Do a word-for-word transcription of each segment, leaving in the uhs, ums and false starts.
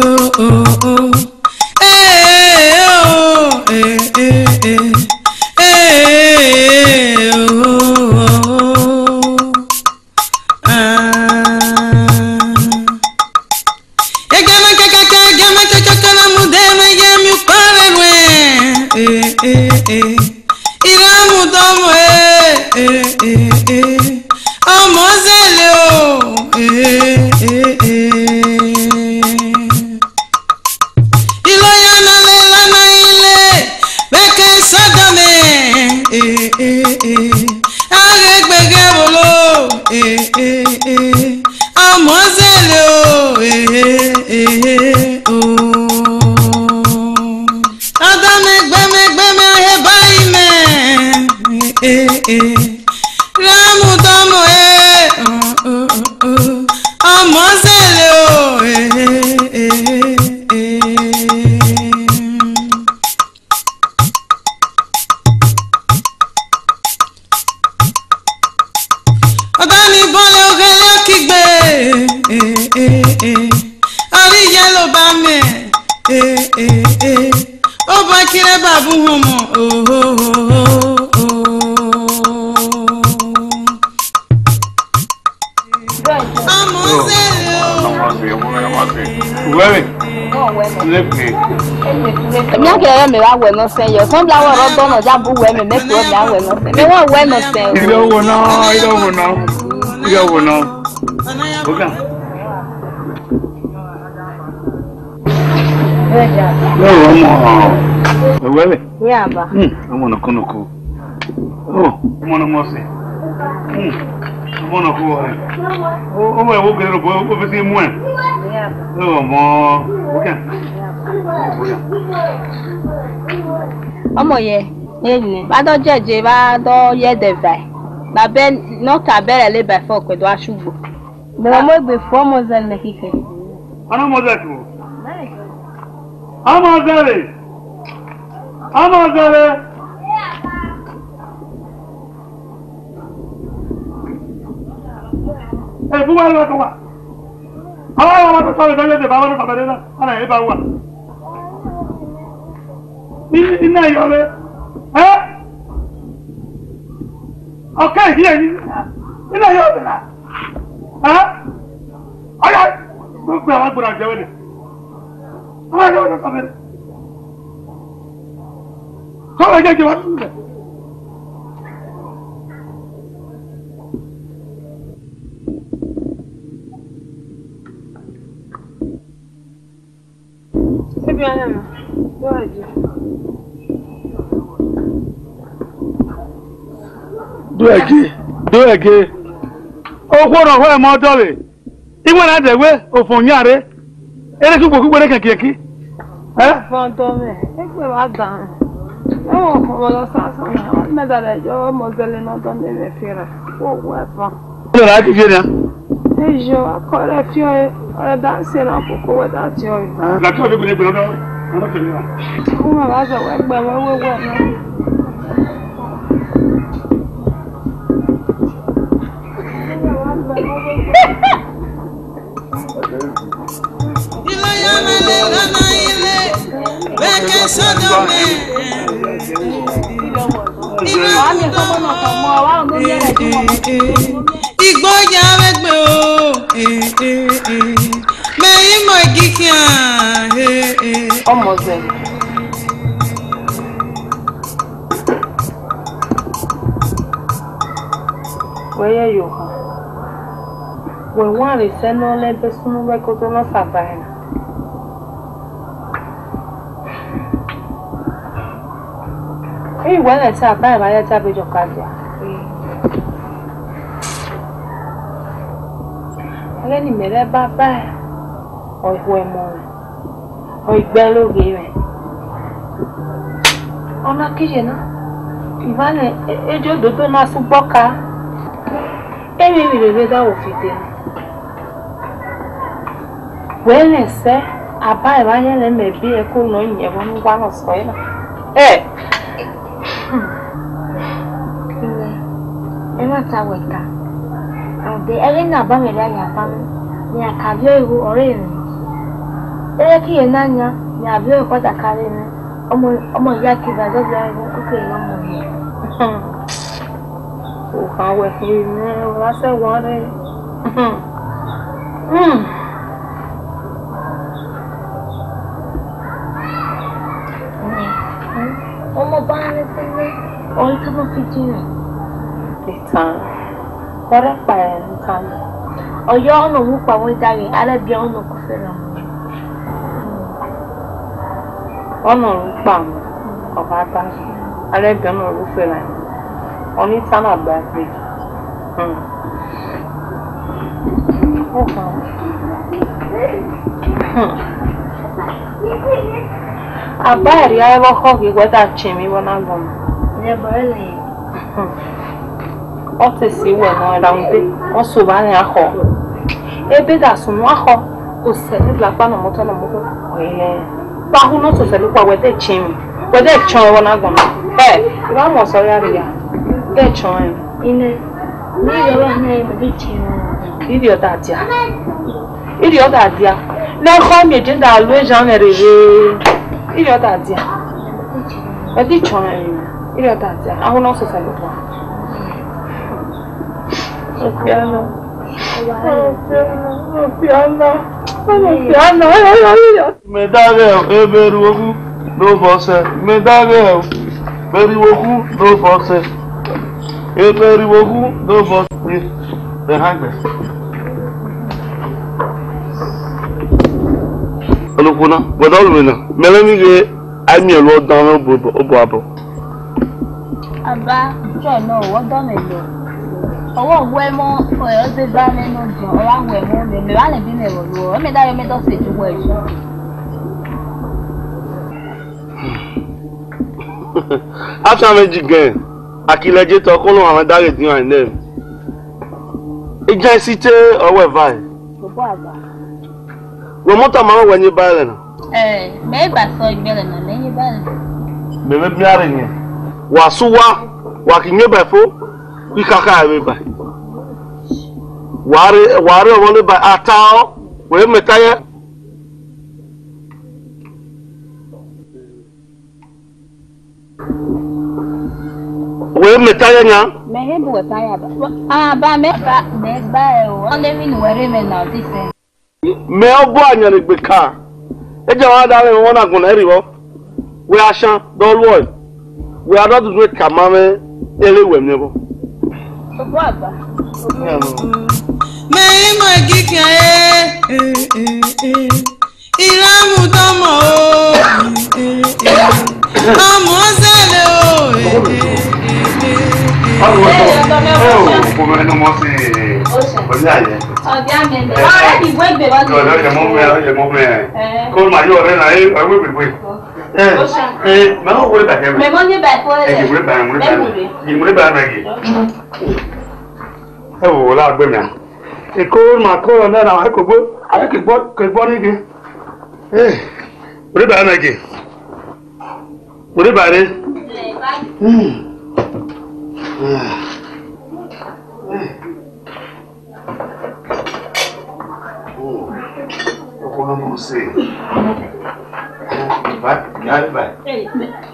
oh, oh, oh. Eh, oh, eh, eh, eh. Eh, oh, oh, oh. Ah. Egeme kekeke, egeme kekeke na mu de mwẹ ye miẹn ukpọn vbe ruẹ. Eh, eh, eh. Iramu dọmọ, eh, eh, eh, eh. Ọmọ zẹlẹ o, eh, eh, eh. Iloya na lele na ile, vbe ke sọdọ mẹ, eh, eh, eh. Aghe gbẹghe vbolo, eh, eh, eh. Ọmọ zẹlẹ o, eh, eh, eh, oh. Ọdọ mẹ, gbe mẹ, gbe mẹ, ahe ba imẹ, eh, eh, eh. Iramu dọmọ, eh, oh, oh, oh, oh. Ọmọ zẹlẹ o, eh, eh, eh, eh. Ọdọ ni bọlẹ oghẹlẹ ọkigbe, eh, eh, eh. Ọre iyẹlo ba mẹ, eh, eh, eh. Ọba kire babu họmọ, oh, oh, oh, oh, oh. Ọmọ zẹlẹ o. Uwẹ mẹ. Leke. Emi a kere mẹ wa wẹ nọ sẹ yọ. Sọn bla wọ rọ dọ nọ ja bu wẹ mẹ, mẹ tuẹ mẹ a wẹ nọ sẹ. Mẹ wa wẹ nọ sẹ o. Irọ wo nọ, irọ wo nọ. Irọ wo nọ. Oga. Yo, ọmọ. Uwẹ mẹ. Ya ba. Hmm, ọmọ nọkọ nọkọ. Oh, ọmọ ne ọmọ sẹ. Hmm, ọmọ nọkọ. Oh, ọmọ ẹvbo gẹrẹ rẹ obọ, obọ fẹsẹ muẹn. Ya ba. Oh, ọmọ. Oga. Ọmọ yẹ. Ene. Vbe a dọ jẹje, vbe a dọ ye ẹdẹ va. Vbe a bẹ, ne ọ ka bẹrẹ le by four, ọ ke do gha sẹ ugbo. Mẹ wa mu egbe fo ọmọ zẹlẹ kike. Ọna ọmọ zẹlẹ tuo. Ọmọ zẹlẹ. Ọmọ zẹlẹ. Ẹ, bu wa lọ tọ wa. Awa wa tọ wa, tọ wa, tọ wa, tọ wa, tọ wa, tọ wa, ana eba wa. Ina yọ vbe. Ẹ? Ọ ka hiẹ ni. Ina yọ vbe na. Ẹ? Ọya, gbogbo àwọn agbọ̀nà jẹ́ wẹ́lẹ̀. Àwọn ẹgbẹ́ wọn sọ fẹ́lẹ̀. Sọ wẹ́lẹ̀ jẹ́ jẹ́ wá tún lẹ̀. Ebi anya na, do ẹge. Do ẹge, do ẹge. Okhuo ne ọ ho ẹmwẹ ọdọ vbe, iwẹ na dẹ wẹ ofọn yan rre, ere ke ugbokugbo ne kẹkiẹki. Ẹ? Fọn ọdọ mwẹ, egbe vbe a dan. Ẹ wọ ọmọ lọ sasan na, mẹ da lẹ yọ ọmọ zẹlẹ ne ọdọ ne mẹ fiẹra. Wo wẹ fọn. Ọdọ ra ghi viẹ nia. Eyo, akọ rẹ fiọ ẹre, ọ rẹ da sẹ na koko wẹ da tie ọre. Gha tie ọre gbe ne gbe ọdọ, ọdọ tie ọre ra. Ọmọ vbe a zẹ wẹ gbe wẹ wẹ wẹ na. Igbo ya vbe gbe o, mẹ i mọ igi khian. Ọmọ zẹ. Wẹ ye yo khan. Wẹ wanrẹn sẹ ne ọ lẹ ẹbe sunu vbe ẹkoto ne ọ saba ẹre na. Ẹ i wẹ lẹ sẹ aba ẹre vbe a ya dia vbe jọ ka dia. Ẹghẹ ne imẹ rre baba ẹre, ọ i ho ẹmwẹ mwẹ. Ọ i gbe ẹre oghe mwẹ. Ọ na ke ye na, I wa nẹ ejo dodo na sẹ ugbọka, emwi vbe rre da wo fide na. Wẹ rẹn sẹ, aba ẹre vbe a ya lẹ mẹ biẹ ẹko nọ yin ẹvbo ne uwa nọ sẹ ọre na. Ẹ! Ẹ na ta wẹ ta. Rhunmwuda ẹghẹ ne aba mwẹ rhia ya ba mwẹ, ne iran ka viọ igho ọre rẹn. Ẹ ki ye na yan, ya vbe ọkọ ta kare nẹ. Ọmọ, ọmọ ya ki va zọ vbe ẹvbo, oke ye ọmọ nẹ. Okhan wẹ kiri nẹ, ọ ra sẹ wa rre. Hmm. Ọmọ ba rre sẹ nẹ, ọ i tama fi jin nẹ. Itan. Ọrẹkpa ẹre ne I tama. Ọ yọ ọnọ mu kpa wẹn daghe, a rẹ biẹ ọnọ ku fẹrẹ mu. Ọnọ ru kpa mu, ọ gha ta, a rẹ biẹ ọnọ ru fẹrẹ mu. Ọnii ta na gba gbe. Hmm. Hmm. A ba ẹre a vbe ọkhọ ghi wẹ da chiẹn emwi vbe ọna agbọn. Iyẹn bọ ẹre. Hmm. Ọ te si wẹ nọ, rhunmwuda ọ sẹ evba ne a khọ. Ebe da sunu a khọ, osẹ ne Blakpa nọ mọtọ nọ mọtọ. Ẹhẹn. Wa hu nọ sosẹ lukpa, wẹ de chiẹn emwi, wẹ de chọn ẹvbo na agbọn. Ẹ, I wa mu ọsọ ya rria, de chọn ẹmwẹ. Inẹ, ne I rhie ọvbehe na, I ma de chiẹn ẹmwẹ. I rhie ọda dia. I rhie ọda dia. Ne ọ khọ miẹn edin da lu ejan mwẹ rere. I rhie ọda dia. Wẹ de chọn ẹmwẹ. I rhie ọda dia. A hu nọ sosẹ lukpa. Ofiana. Ofiana. Ofiana. Mẹ daghe ebe rriọkhu ne obọ sẹ, mẹ daghe ebe rriọkhu ne obọ sẹ, ebe rriọkhu ne obọ sẹ. Behind me. Ọnọkhuo na, wẹ dọlọ mwẹ na, mẹ rẹn ni ghe a miẹn ọre ọ dan mwẹ obo, obo abọ. Aba, John, no, wẹ dọ mwẹ nọ. Ọ wa wẹ mọ, ọ zẹ ba mwẹ nọ, John, ọ wa wẹ mọ, mẹ, mẹ wa lẹ bi mwẹ vbọ ru, ọ mẹ da yọ mẹ dọ sẹ ju wẹ ju. Afianmwẹ ji gẹn, a ki lẹ je te ọkọ nọ, a ma daghe diọn nẹ. Ijan isi te ọ wẹ va ẹe. Obo aba. Wẹ mọta ma wẹ nyeba ẹghẹ na? Ẹ, mẹ i gba sẹ igbẹlẹ na, mẹ nyeba ẹghẹ. Mẹ vbe miẹn rre yẹn. Wa sẹ uwa, wa ki nyeba fo, ikhakha ẹvbo ba. Wa rre, wa rre ọmọ ne ba a ta ọ, wẹ mẹ ta yẹ. Wẹ mẹ ta yẹ yan? Mẹ he bu wẹ ta ya ba. Ah, ba mẹ ba, mẹ gba ẹ o. Ọ ne emwi ne uwẹ rre mwẹ na, ọ ti sẹ. Mẹ ọbo ayan ne egbe ka. Eja wa da rẹn wọn na gbọna ẹrivọ. Wẹ Ashan, dọ luọ. Wẹ a dọ dundun ka ma mwẹ, ere wẹ miẹn vbọ. Obo aba. Mẹ i mu ẹgigian, eh, eh, eh, eh. Iramu dọmọ o, ọmọ zẹlẹ o. Ọmọ ẹnu mọ sí ọjà yẹn. Ọjà mi ni. Ọ̀rẹ́ mi gbé gbé wá. Ọ̀rẹ́ mi mọ mi, ọ̀rẹ́ mi mọ mi. Kó máa yọ ọ̀rẹ́ náà, ẹ wé gbègbè. Ẹ ẹ mẹ ọ wọlé bàjẹ́ mi. Mẹ mọ ní bàjẹ́ fún ẹ. Ẹ yìí wọlé bàjẹ́, wọlé bàjẹ́. Yìí wọlé bàjẹ́ yìí. Ẹ wò wọlé àgbẹ̀ mi à. Èkó màá kó ọ̀rọ̀ náà, àwọn kò gbọ́, àwọn kò gbọ́, kò gbọ́ nígbè. Eh, were ba na ke. Were ba re. Hmm. Ah. Eh. Oh. Ọkọ náà mọ̀ sí. Ba, ya ba.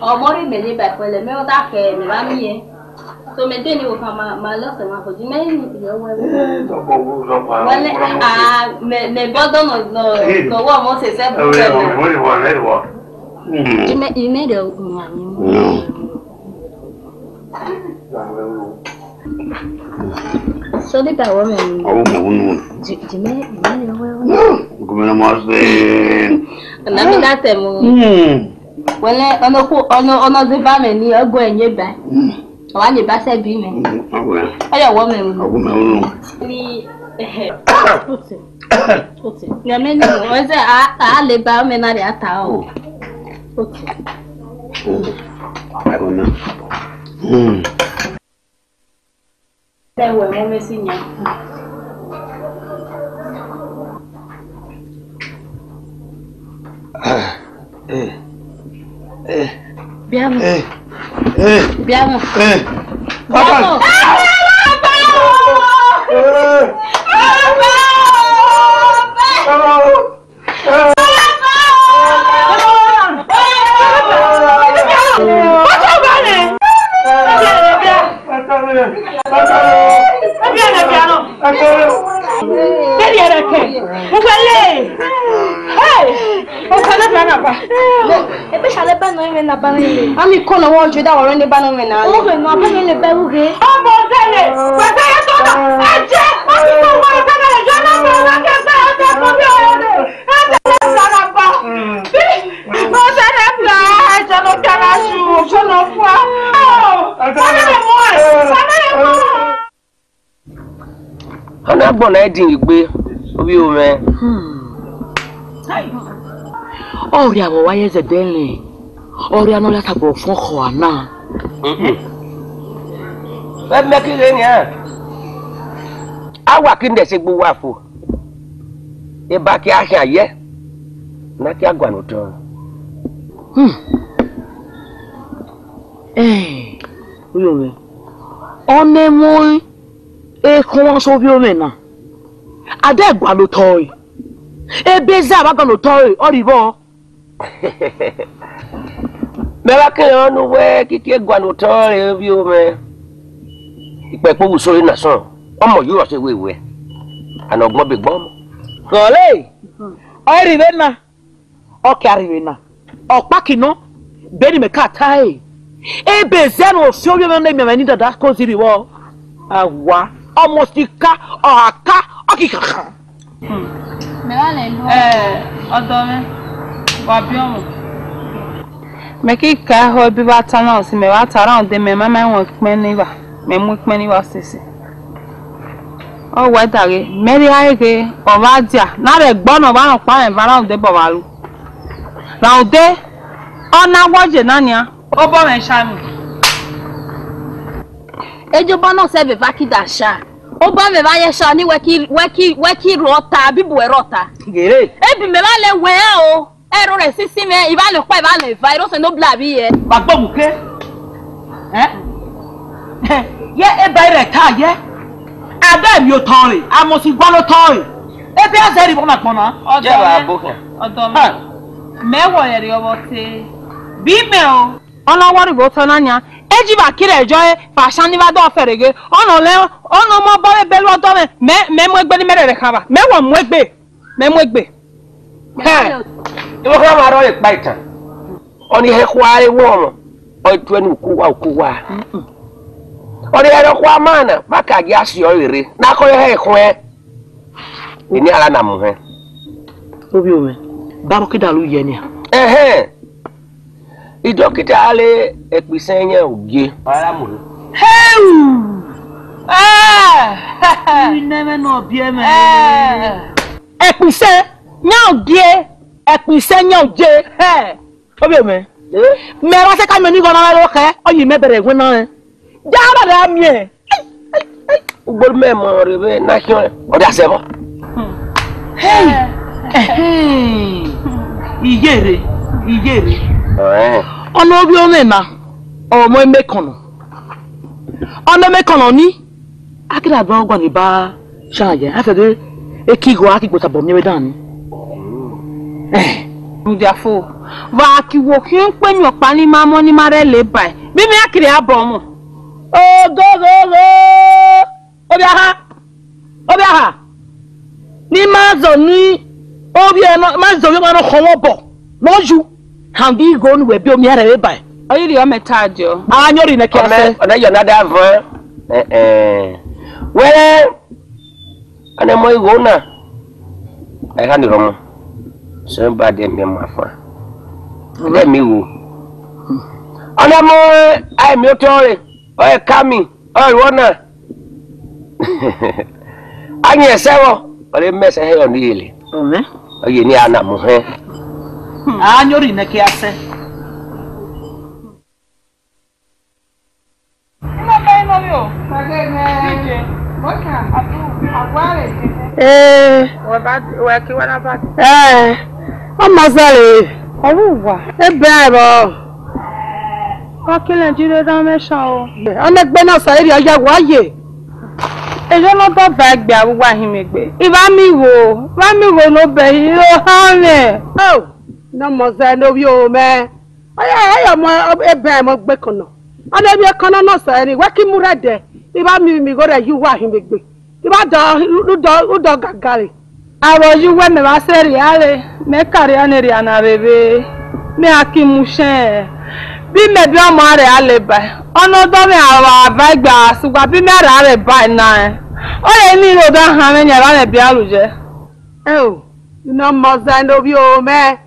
Ọmọ rẹ mẹ ní ba pẹlẹ, mẹ ọ ta kẹ, mẹ ba mi yẹn. So mẹ de ni wo kan ma, ma lọ sẹ ma ko ji mẹ ni yo wẹ. Eh, dọkọ wo, dọkọ wo. Wẹlẹ, ah, mẹ, mẹ bọdọ nọ, nọ, nọ wọ ọmọ sẹsẹ bu wẹ. Ọmọ rẹ wọ, rẹ wọ. Ji mẹ, ji mẹ de ma ni mu. So di ba wọ mẹ ni. Ọwọ mọ unu. Ji, ji mẹ, ji mẹ de wẹ. Ko mẹ na ma se. Na mi da tẹ mu. Hmm. Wẹlẹ, ọnọ ku, ọnọ, ọnọ ze ba mẹ ni, ọgọ ẹyin ba. Hmm. Ọ wa leba sẹ bi mẹ. Ọ wẹ. Ọ ya wọ mẹ unu. Ọ wọ mẹ unu. Ni, eh, ote. Ote. Nẹ mẹ ni, ọ zẹ, a, a leba, ọ mẹ na rẹ a ta ọ. Oh. Ote. Oh. Ẹ wọ na. Hmm. Ẹ wẹ mọ mẹ si yan. Eh, eh. Biamo. Eh, eh. Biamo. Eh. Biamo. Eh. Eh. Ebe sha lẹ ba nọ mwẹ na ba mwẹ le. Ami ko nọ wọ jọ da wọ rẹ ne ba nọ mwẹ na. Oghẹ nọ, ba mwẹ le ba ughe. Ọmọ ọdẹ le, pẹpẹ yẹ tọ na, ẹ jẹ, ọ ti tọ wọ ọdẹ le, jọ na bọ ọdẹ kẹsẹ, ọdẹ kọ bí ọdẹ le. Ẹ jẹ lẹ bla na ba. Ọdẹ lẹ bla, ẹ jẹ lọ kẹ na su, jọ na fua. Ọdẹ le mọ ẹ, ọdẹ le mọ ẹ. Ọ na gbọna ẹdin egbe, ovbi mwẹ. Ọ rhia vbe ọ wa ye zẹdẹ lẹ, ọ rhia ne ọ ya tobọ fọn khọ a na. Vbe mẹ kighe nian, a wa ki nẹ ẹse gbe uwa fo, eba kia khian yẹ, ne a kia guan otọ. Hmm. Eh, uyovwin, ọ nọ ẹmwẹ ọnrẹn ekhọmwa sẹ ovbi mwẹ na, a de gualọ otọ ẹre, ebe zẹ a vbe gualọ otọ ẹre, ọ rhie vbọ. Mẹ wa kere ọnii wẹ kiki gualọ otọ ẹre ovbi mwẹ, ikpẹkpo vbe usoro na sọn, ọmọ yi ọse wẹ wẹ, ana ọgbọn be gbọn ọmọ. Rhọre, ọ rhie vbe na. Ọ ke a rhie vbe na, ọ kpaki nọ, bene imẹ ka ta ẹre, ebe zẹ ne ọ fi ovbi mwẹ ne emianmwẹ ni dada ko ziri vbọ. A wa, almost ka, ọ ha ka, ọ ki khakan. Mẹ gha lẹ lu. Ẹ, ọdọ mwẹ, wa biẹ ọmọ. Mẹ ki ka ehọ ebe vbe a ta na, ọse mẹ vbe a ta ra ude, mẹ ma ma wọn ikpẹn ne evba, mẹ mu ikpẹn ne evba sese. Ọ wẹ daghe, mẹ rhie a ghe, ọ vbe a dia, na rhe gbe ọna ọmwa nọkpa mwẹ eva ra ude bọ vbe a ru. Ra ude, ọ na wọ ye na nian, obọ mwẹ sha nọ. Ejoba nọ sẹ vbe eva kida sha. Obọ mwẹ eva ye sha ni wẹ ki, wẹ ki, wẹ ki rhuọ ta, bibu ẹre rhuọ ta. Gere. Ebi mẹ vba lẹ wẹ o. Ẹro rẹ sisi mwẹ, ivba lẹ ọkpa, ivba lẹ eva, ẹro sẹ ne obla vbe yẹ. Wa gbe mu ke. Ẹ? Ye eba rẹ ta ye. A da emwi otọ re, a must gua ne otọ re. Ebe a zẹ rhie vbọ na gbọn na. Ọdọ mẹ, ọdọ mẹ. Mẹ wọ rẹrẹ ọvbọ te. Bi mẹ o. Ọ na wọ rhie vbe otọ na nian. E ji vba kire ẹjọ re, fa asan ni vba dọ fẹre ghe. Ọ nọ lẹ, ọ nọ mọ obọ vbe bẹlẹ ọdọ mwẹ, mẹ, mẹ mu egbe ne mẹ rẹrẹ khan vba. Mẹ wọ mu egbe. Mẹ mu egbe. Hẹn. Ivbi ọkhan ma rrọọ ekpa itan. Ọni hẹ khua re wọ ọmọ. Ọ tuẹ ne ukuwa ukuwa. Ọni hẹ rọ khua ma na, ba ka gia si ọre rre. Na kọ hẹ khun. Ini ara na mu hẹ. Ovbi mwẹ, ba vbọ kida lu yẹ nian. Ẹhẹn. Idọkita gha re ẹkpo isẹn yẹn ogie. Wa ra mu rre. Heu! Eh! Inẹmwẹ ne ọ biẹ mwẹ. Eh! Ẹkpo isẹn yan ogie, ẹkpo isẹn yan ogie. Hẹ! Ovbi mwẹ. Eh? Mẹ ra sẹ ka miẹn ni gọ na ro khẹ, ọ yi mẹ bẹrẹ ẹwẹn na rẹ. Ja ra ra miẹn. Ugbọr mẹ mọ rre vbe na khian, ọ da sẹ vbọ. Hey! Ẹhẹn. Iyere, iyere. Ọnọ ovbi ọmọ na, ọmọ emekọnọ. Ọnọ emekọnọ ni, a kira ba ọgua ni ba shan ye, a fẹ de eki igho a ki gbota bọ miẹn vbe dan ni. Eh. Mudiafo, wa ki wo khian ukpe yin ọkpa ni ma mọ ni ma rẹ le ba, bi mẹ a kiri abọ mọ. Ogogogo! Ovbi aha! Ovbi aha! Ni ma zọ ni ovbi ẹmwẹ, ma zọ ovbi ẹmwẹ ne ọ khọmọ obọ. Vbọ yu, han vbe igho ne uwẹ biẹ omiẹn rẹ vbe ba. Ọ yi rhie ọmẹ ta diọ. A yan orhi nẹ ke ọmẹ, ọsẹ. Ọna yọ na da vuọn. Eh, eh. Wẹrẹ, ọna mọ igho na. Ẹ ha ni rhọmọ. Sẹ ba de miẹn ma fa. De mi igho. Ọna mọ, a mi otọ re. Ọ ka mi. Ọ ru ọna. A yin ẹsẹ vbọ, ọ re mẹ ẹsẹ hẹ ọni yele. Amen. Ọ ye ni a na mu hẹn. A yan orhi nẹ ke a sẹ. Ee. Wẹ ba, wẹ ke wẹ na ba. Ee. Ọ ma zẹre. Ọ ru wa. Ebe ẹvbo. Wa kele jire dan mwẹ shan o. Ọ na gbe na sa iri ọ ya wa ye. Eyo nọ dọ ba egbe avbe uwa hin mwẹ egbe. I vba miẹn igho, vba miẹn igho ne obẹ hin, I ro han mwẹ. O, ne ọmọ zẹ ne ovbi oro mwẹ. Ọ ya, ọ ya mọ ebe ẹmwẹ egbe kan nọ. Ọ na emwi ekan nọ nọ sẹ ẹre, wẹ ke mu rre ẹdẹ, I vba miẹn miẹn igho rẹ ye uwa hin mwẹ egbe. I vba dọ, u dọ, u dọ gagare. Avbe ọ ye uwẹ mẹ vbe sẹ rria re, mẹ ka rria ne rria na rre vbe, mẹ a ki mu ushẹn. Bi mẹ biẹ ọmọ rẹ a le ba, ọ nọ dọ mwẹ a vbe va egbe a sẹ uwa, bi mẹ rra rre ba na ẹn. Ọ rẹ ne I rre odọ ahan mwẹ yan vbe mwẹ biẹ aru ye. Ẹo, I nọ mọ ọza ne ovbi oro mwẹ.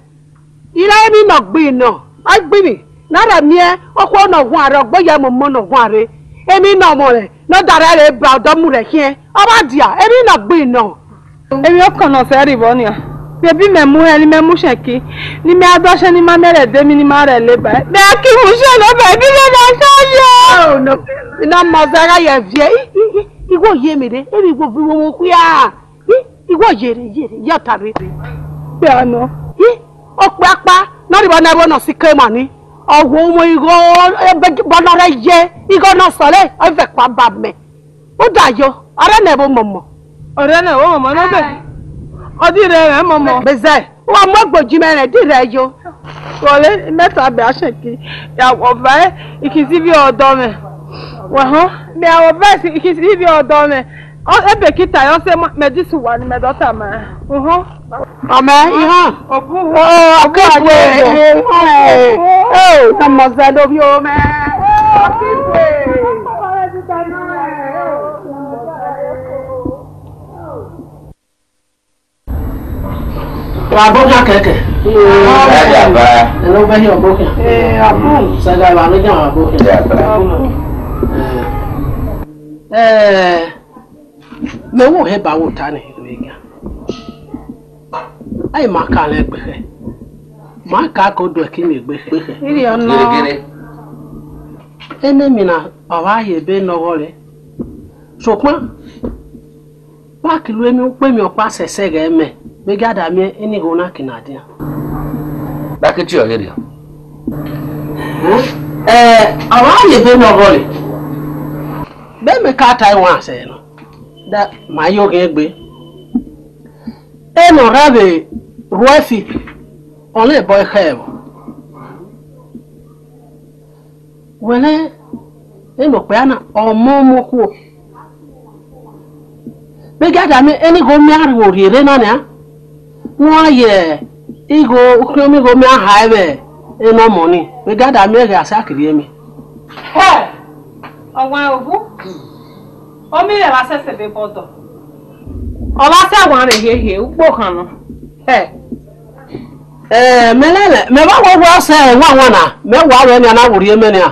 I ra emwi ne ọ gbe nọ, ọ gbe emwi ne a rha miẹn okhuo ne ọ huanrre, ọ gbe ya mu ọmọ ne ọ huanrre. Emwi ne ọ mwọnrẹn ne ọ da rre ba ọdọ mu rre khian, ọ vba dia emwi ne ọ gbe nọ. Emwi ọkọnọ sẹ rri vbọ nian, vbe bi mẹ mu hẹ ne imẹ mu shẹki, ne imẹ a dọshẹ ne ima miẹn rẹ de emwi ne ima rẹ le ba, mẹ a ki mu shẹ ne ọ ba, ebi mẹ na shẹ ye. Oh, no. I na mọ ọza gha ye viẹ, i, i, i, igho ye mẹ rre, emwi igho vbe wo khuia. I, igho ye rre, ye rre, ye ọta rre. Piano. I, okpia ọkpa ne ọ rhie vbọ ne ẹvbo nọ si ke emwa ni. Ọ wo mu igho, ebe, bọ nọ rre ye, igho nọ sọre, ọ vẹ kua ba mẹ. Uda yo, ọre nẹ vbe mọmọ. Ọre nẹ vbe mọmọ nọ bẹ. Ọ di rre mwẹ mọmọ. Bẹzẹ, wa mu egbe ji mẹ rẹn, di rre yo. Wọle, imẹ ta bẹ a shẹki, ya wọ va ẹ, I ki zivbi ọdọ mwẹ. Wẹ họn, mẹ a wọ va ẹ, I ki zivbi ọdọ mwẹ. Ọ, ebe ki ta yọ sẹ mẹ, mẹ di sẹ uwa ni mẹ dọ tama. Uhọn. Ọmẹ, ihọn. Obu. O, o, akẹkwe. Ee, na mọ zẹ ne ovbi oro mwẹ. Wa bọ khian kẹkẹ. Ẹ dàbà. Ẹ lọ bẹ yọ bọ khian. Ẹ, abu. Sẹga wa ló jà wa bọ khian. Dàbà. Ẹ, ẹ, mẹ wo hẹ ba wo ta ni, vbe ga. Ai, ma ka lẹ gbe khẹ. Ma ka ko do ẹki mi egbe khẹ. Iri ọnọ. Gẹrẹgẹrẹ. Ene mina, ọ gha ye ebe ne ọghọre. Sokpan, wa ki lu emwi ukpemi ọkpa sẹsẹ ghẹ mẹ, vbe gia da miẹn ene igho na ki na dian. Ba ke tie ọghe rriọ. Ẹ, ọ gha ye ebe ne ọghọre. Vbe mẹ ka ta iwan sẹ nọ, da ma yo ghian egbe. Ene ọ rha vbe ruẹ fi, ọ na bọ ekhẹ vbọ. Wẹ nẹ, ene okpia na, ọ mọ ọmọ okhuo. Vbe gia da miẹn ene igho miẹn arhu orhiọn rre na nian, ne uan ye igho, ukhiọnmwi igho miẹn a hae vbe ene ọmọ ni, vbe gia da miẹn ghe a sa kiri emi. Hẹ! Ọwan ogu, ọ miẹn vbe a sẹsẹ vbe bọdọ. Ọ vba sẹ wanrẹn hiehie, ukpo khan nọ. Hẹ! Ẹ, mẹ lele, mẹ vbe wẹ wẹ ọsẹ wanwan na, mẹ wa vbe nian na vbe orhiọn mẹ nian.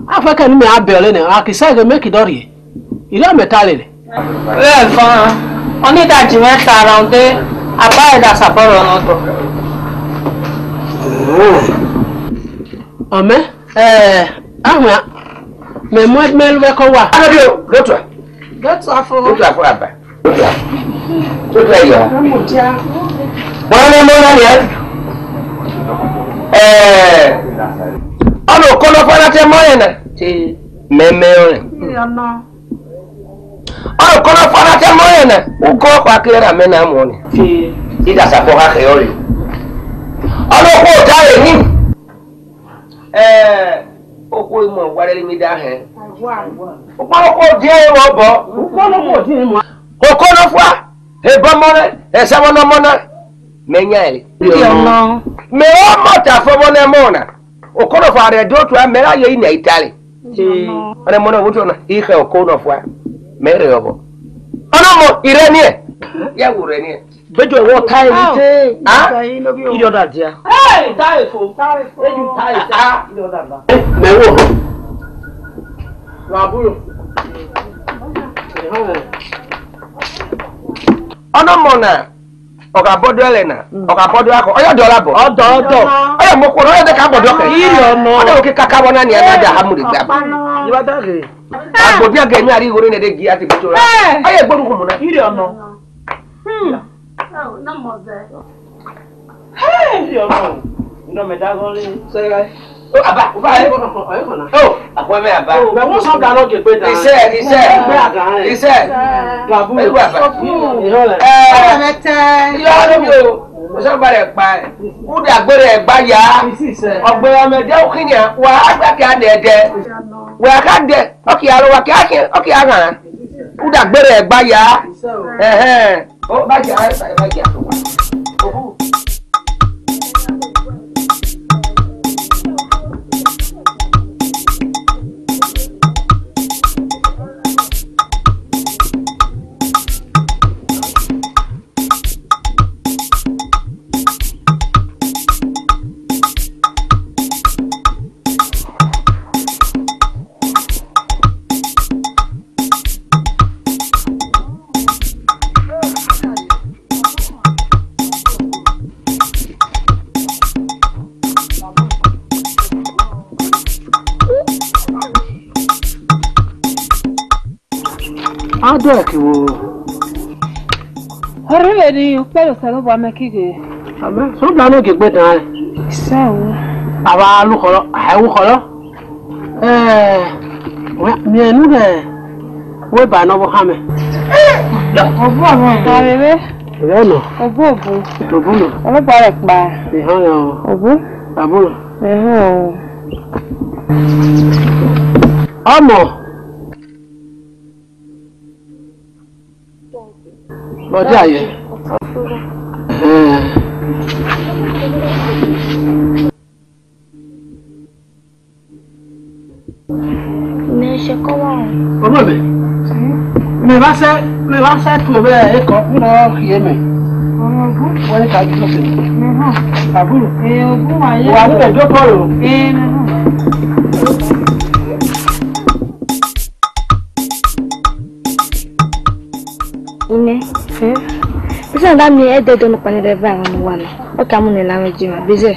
Afẹkẹ ne mẹ a bẹre nẹ, a ki sẹ ghe mẹ ki dọ rhie. I re mẹ ta lele. Vbe ẹvan, ọ ni da ji mwẹ ta rhunmwuda, aba ẹre da sabọ rrọọ nọ dọ. Ọmẹ, ẹ, ahuan, mẹ mu ẹdẹ mẹ ru ẹkọ wa. Anabi o, go to. Go to afo. Go to afo aba. Go to afo. Go to afo. Go to afo. Wọ́n ní mọ́ náà yẹn. Ẹ, ọ̀nà òkú ló fọ́nrán tẹ mọ́ yẹn náà. Mẹ́mẹ́ ọ̀rẹ́. Ọ̀nà òkú ló fọ́nrán tẹ mọ́ yẹn náà. Ó kọ́ ọkọ̀ akéré rà mẹ́ náà mọ́ ni. Ìdásàpọ̀ ká kẹ́ ọ̀rẹ́. Ọ̀nà òkú ò dá èyí. Ẹ, okhuo imọ wa rẹrẹ mi da hẹn. Ukpọnọkhuo diẹ vbe obọ. Ukpọnọkhuo diẹ vbe obọ. Okonofua, ebọ ọmọ rẹ, ẹsẹ ọmọ ne ọmọ na, mẹ yan ẹre. Mẹ ọmọ ta fọmọ ne ẹmọ na. Okonofua rẹ do tua mẹ ra ye ina itare. Ọnẹ mọ na wo tua na, ikhẹ Okonofua, mẹ rẹ ọbọ. Ọnọmọ, irẹ niẹ. Ya wo rẹ niẹ. Bẹjọ ẹwọ ta ẹni te. Ah? Iri ọda dia. Hey, ta efo. Ta efo. Eju ta efo. Ah. Iri ọda da. Mẹ wo. Wa buro. Ọnọmọ na, ọ gha bọdọ ẹlẹ na, ọ gha bọdọ akọ, ọ ya dọla bọ. Ọdọ, ọdọ. Ọ ya mọ kọ, ọ ya de ka bọdọ kẹ. Iri ọnọ. Ọ de wo ke kaka bọ na ni, a na da ha mu de gba. Iba da ghe. Agbodi agẹ mi ari igho ne de gi ati bẹtọ ra. Eh. Ọ ya gbodu khumu na. Iri ọnọ. Hmm. Oh, na mọ zẹ. Hey, iri ọnọ. Ino mẹ da gọn re. Sẹgẹ. Oh, aba, aba, eh. Oh, akwa mẹ aba. Oh, mẹ wo sọ da nọ ke gbe da. Isẹ, isẹ. Gbe aga, eh. Isẹ. Gabu. Ẹ gba aba. Ìyọlẹ. Eh. Ọ̀rẹ́ rẹ tẹ. Ìyọlẹ mi o. Mo sọ gba rẹ pa. Uda gbere ẹgba ya. Isẹ. Ọgbẹrẹ mẹ de okhinia. Wa agba ke a nẹ dẹ. Wa ka dẹ. Ọkia ro wa ke a ke. Ọkia ghan. Uda gbere ẹgba ya. Ẹhẹn. Ọ ba gia, ba gia. Ohu. A dọ ẹki wo. Ọrịre ni ukpẹ ye Osanobua mẹ kighe. Amẹ, sọbla ne gie gbe dan. Sẹ o. A wa lu khọlọ, a wu khọlọ. Eh, wẹ, miẹn nu rẹ, wẹ ba nọ vbe ohan mẹ. Obu ọmọ ta vbe vbe. Rẹ nọ. Obu obu. Obu nọ. Ọlọgba rẹ kpa. Ehọ yọ. Obu. Abu nọ. Ehọ. Ọmọ. Bọdẹ ayẹ. Eh. Nẹ ṣe kọ wa o. Ọmọ mi. Mẹ va sẹ, mẹ va sẹ tu vbe ekọ, mẹ rọ khiẹ mẹ. Ọmọ ogun. Wọ́n ní ká jùlọ sí. Mẹ hàn. Àbúrò. Ee, ogun wa yẹ. Wà á níbẹ̀ jókòó rò. Ee, mẹ hàn. Ine. Eh? Bisa da mi ẹdẹdẹ ọnọkpa ni rre ẹvbo ẹmwẹ ne uwa na. Ọ ka mu ne la mwẹ je ma, bẹzẹ.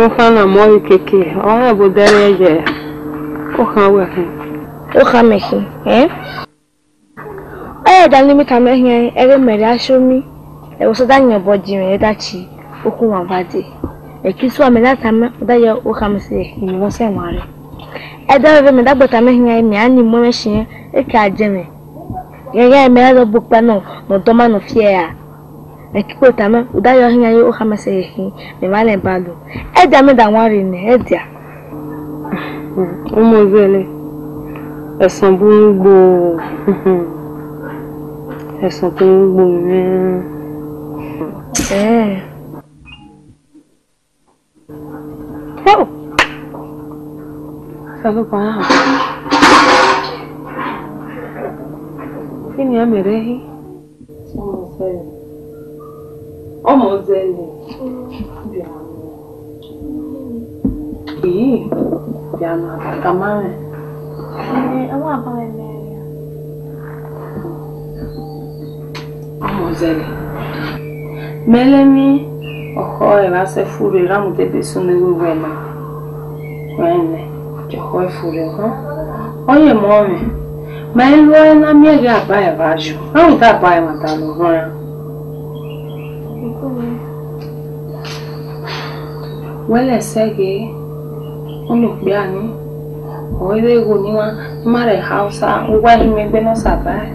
Okhan na mọ ọre keke, ọ rẹn vbe odẹ rre ye, okhan wẹ khin. Okhan mẹ khin, eh? Ẹ da ne imẹ tama ẹn khian, ẹghe mẹ rhie aso mi, ẹvbo sẹ da yan obọ ji mwẹ, da chi okhuo mwa ba dee. Ẹki sua mẹ na tama, ọ da ye okhan mẹ sẹ, imẹ vbe sẹ wan rre. Ẹ da vbe mẹ da gbe tama ẹn khian, mẹ a ni mu ẹmwẹ shiẹn, e ka jẹ mwẹ. Ghẹghẹ mẹ ra zọ bu ukpẹ nọ, ne ọ dọma ne ọ fiẹ ra. Ẹki kpe tama, u da ye okhan mẹ sẹ ye khin, mẹ ma nẹ ba lo. Ẹ da mẹ da wan rre nẹ, ẹ dia. Ọmọ zẹlẹ, ẹsan bun ugbo, ẹsan bun ugbo mwẹ. Eh. Oh. Osanobua. Kí ni a mẹ rẹ hi? Ọmọ zẹlẹ. Ii, bia nọ, a tama mwẹ. Ẹ, ọ wa ba mwẹ. Ọmọ zẹlẹ. Mẹ lẹ emwi ọkhọ ẹre vbe a sẹ furre, ra mu dede sunu vbe uwẹ na. Wẹ nẹ, jẹ ọkhọ ẹre furre họn. Ọ ye emọ mwẹ. Ma i lu ẹre na miẹn ghe a ba ẹre vbe ayo. Rhunmwuda a ba ẹmwata ne ọ họn iran. Wẹ lẹ sẹ ghe, unu okpia ni, ọ i vbe gho ne ima, ima rre Hausa, uwa i hin egbe ne ọ saba ẹe.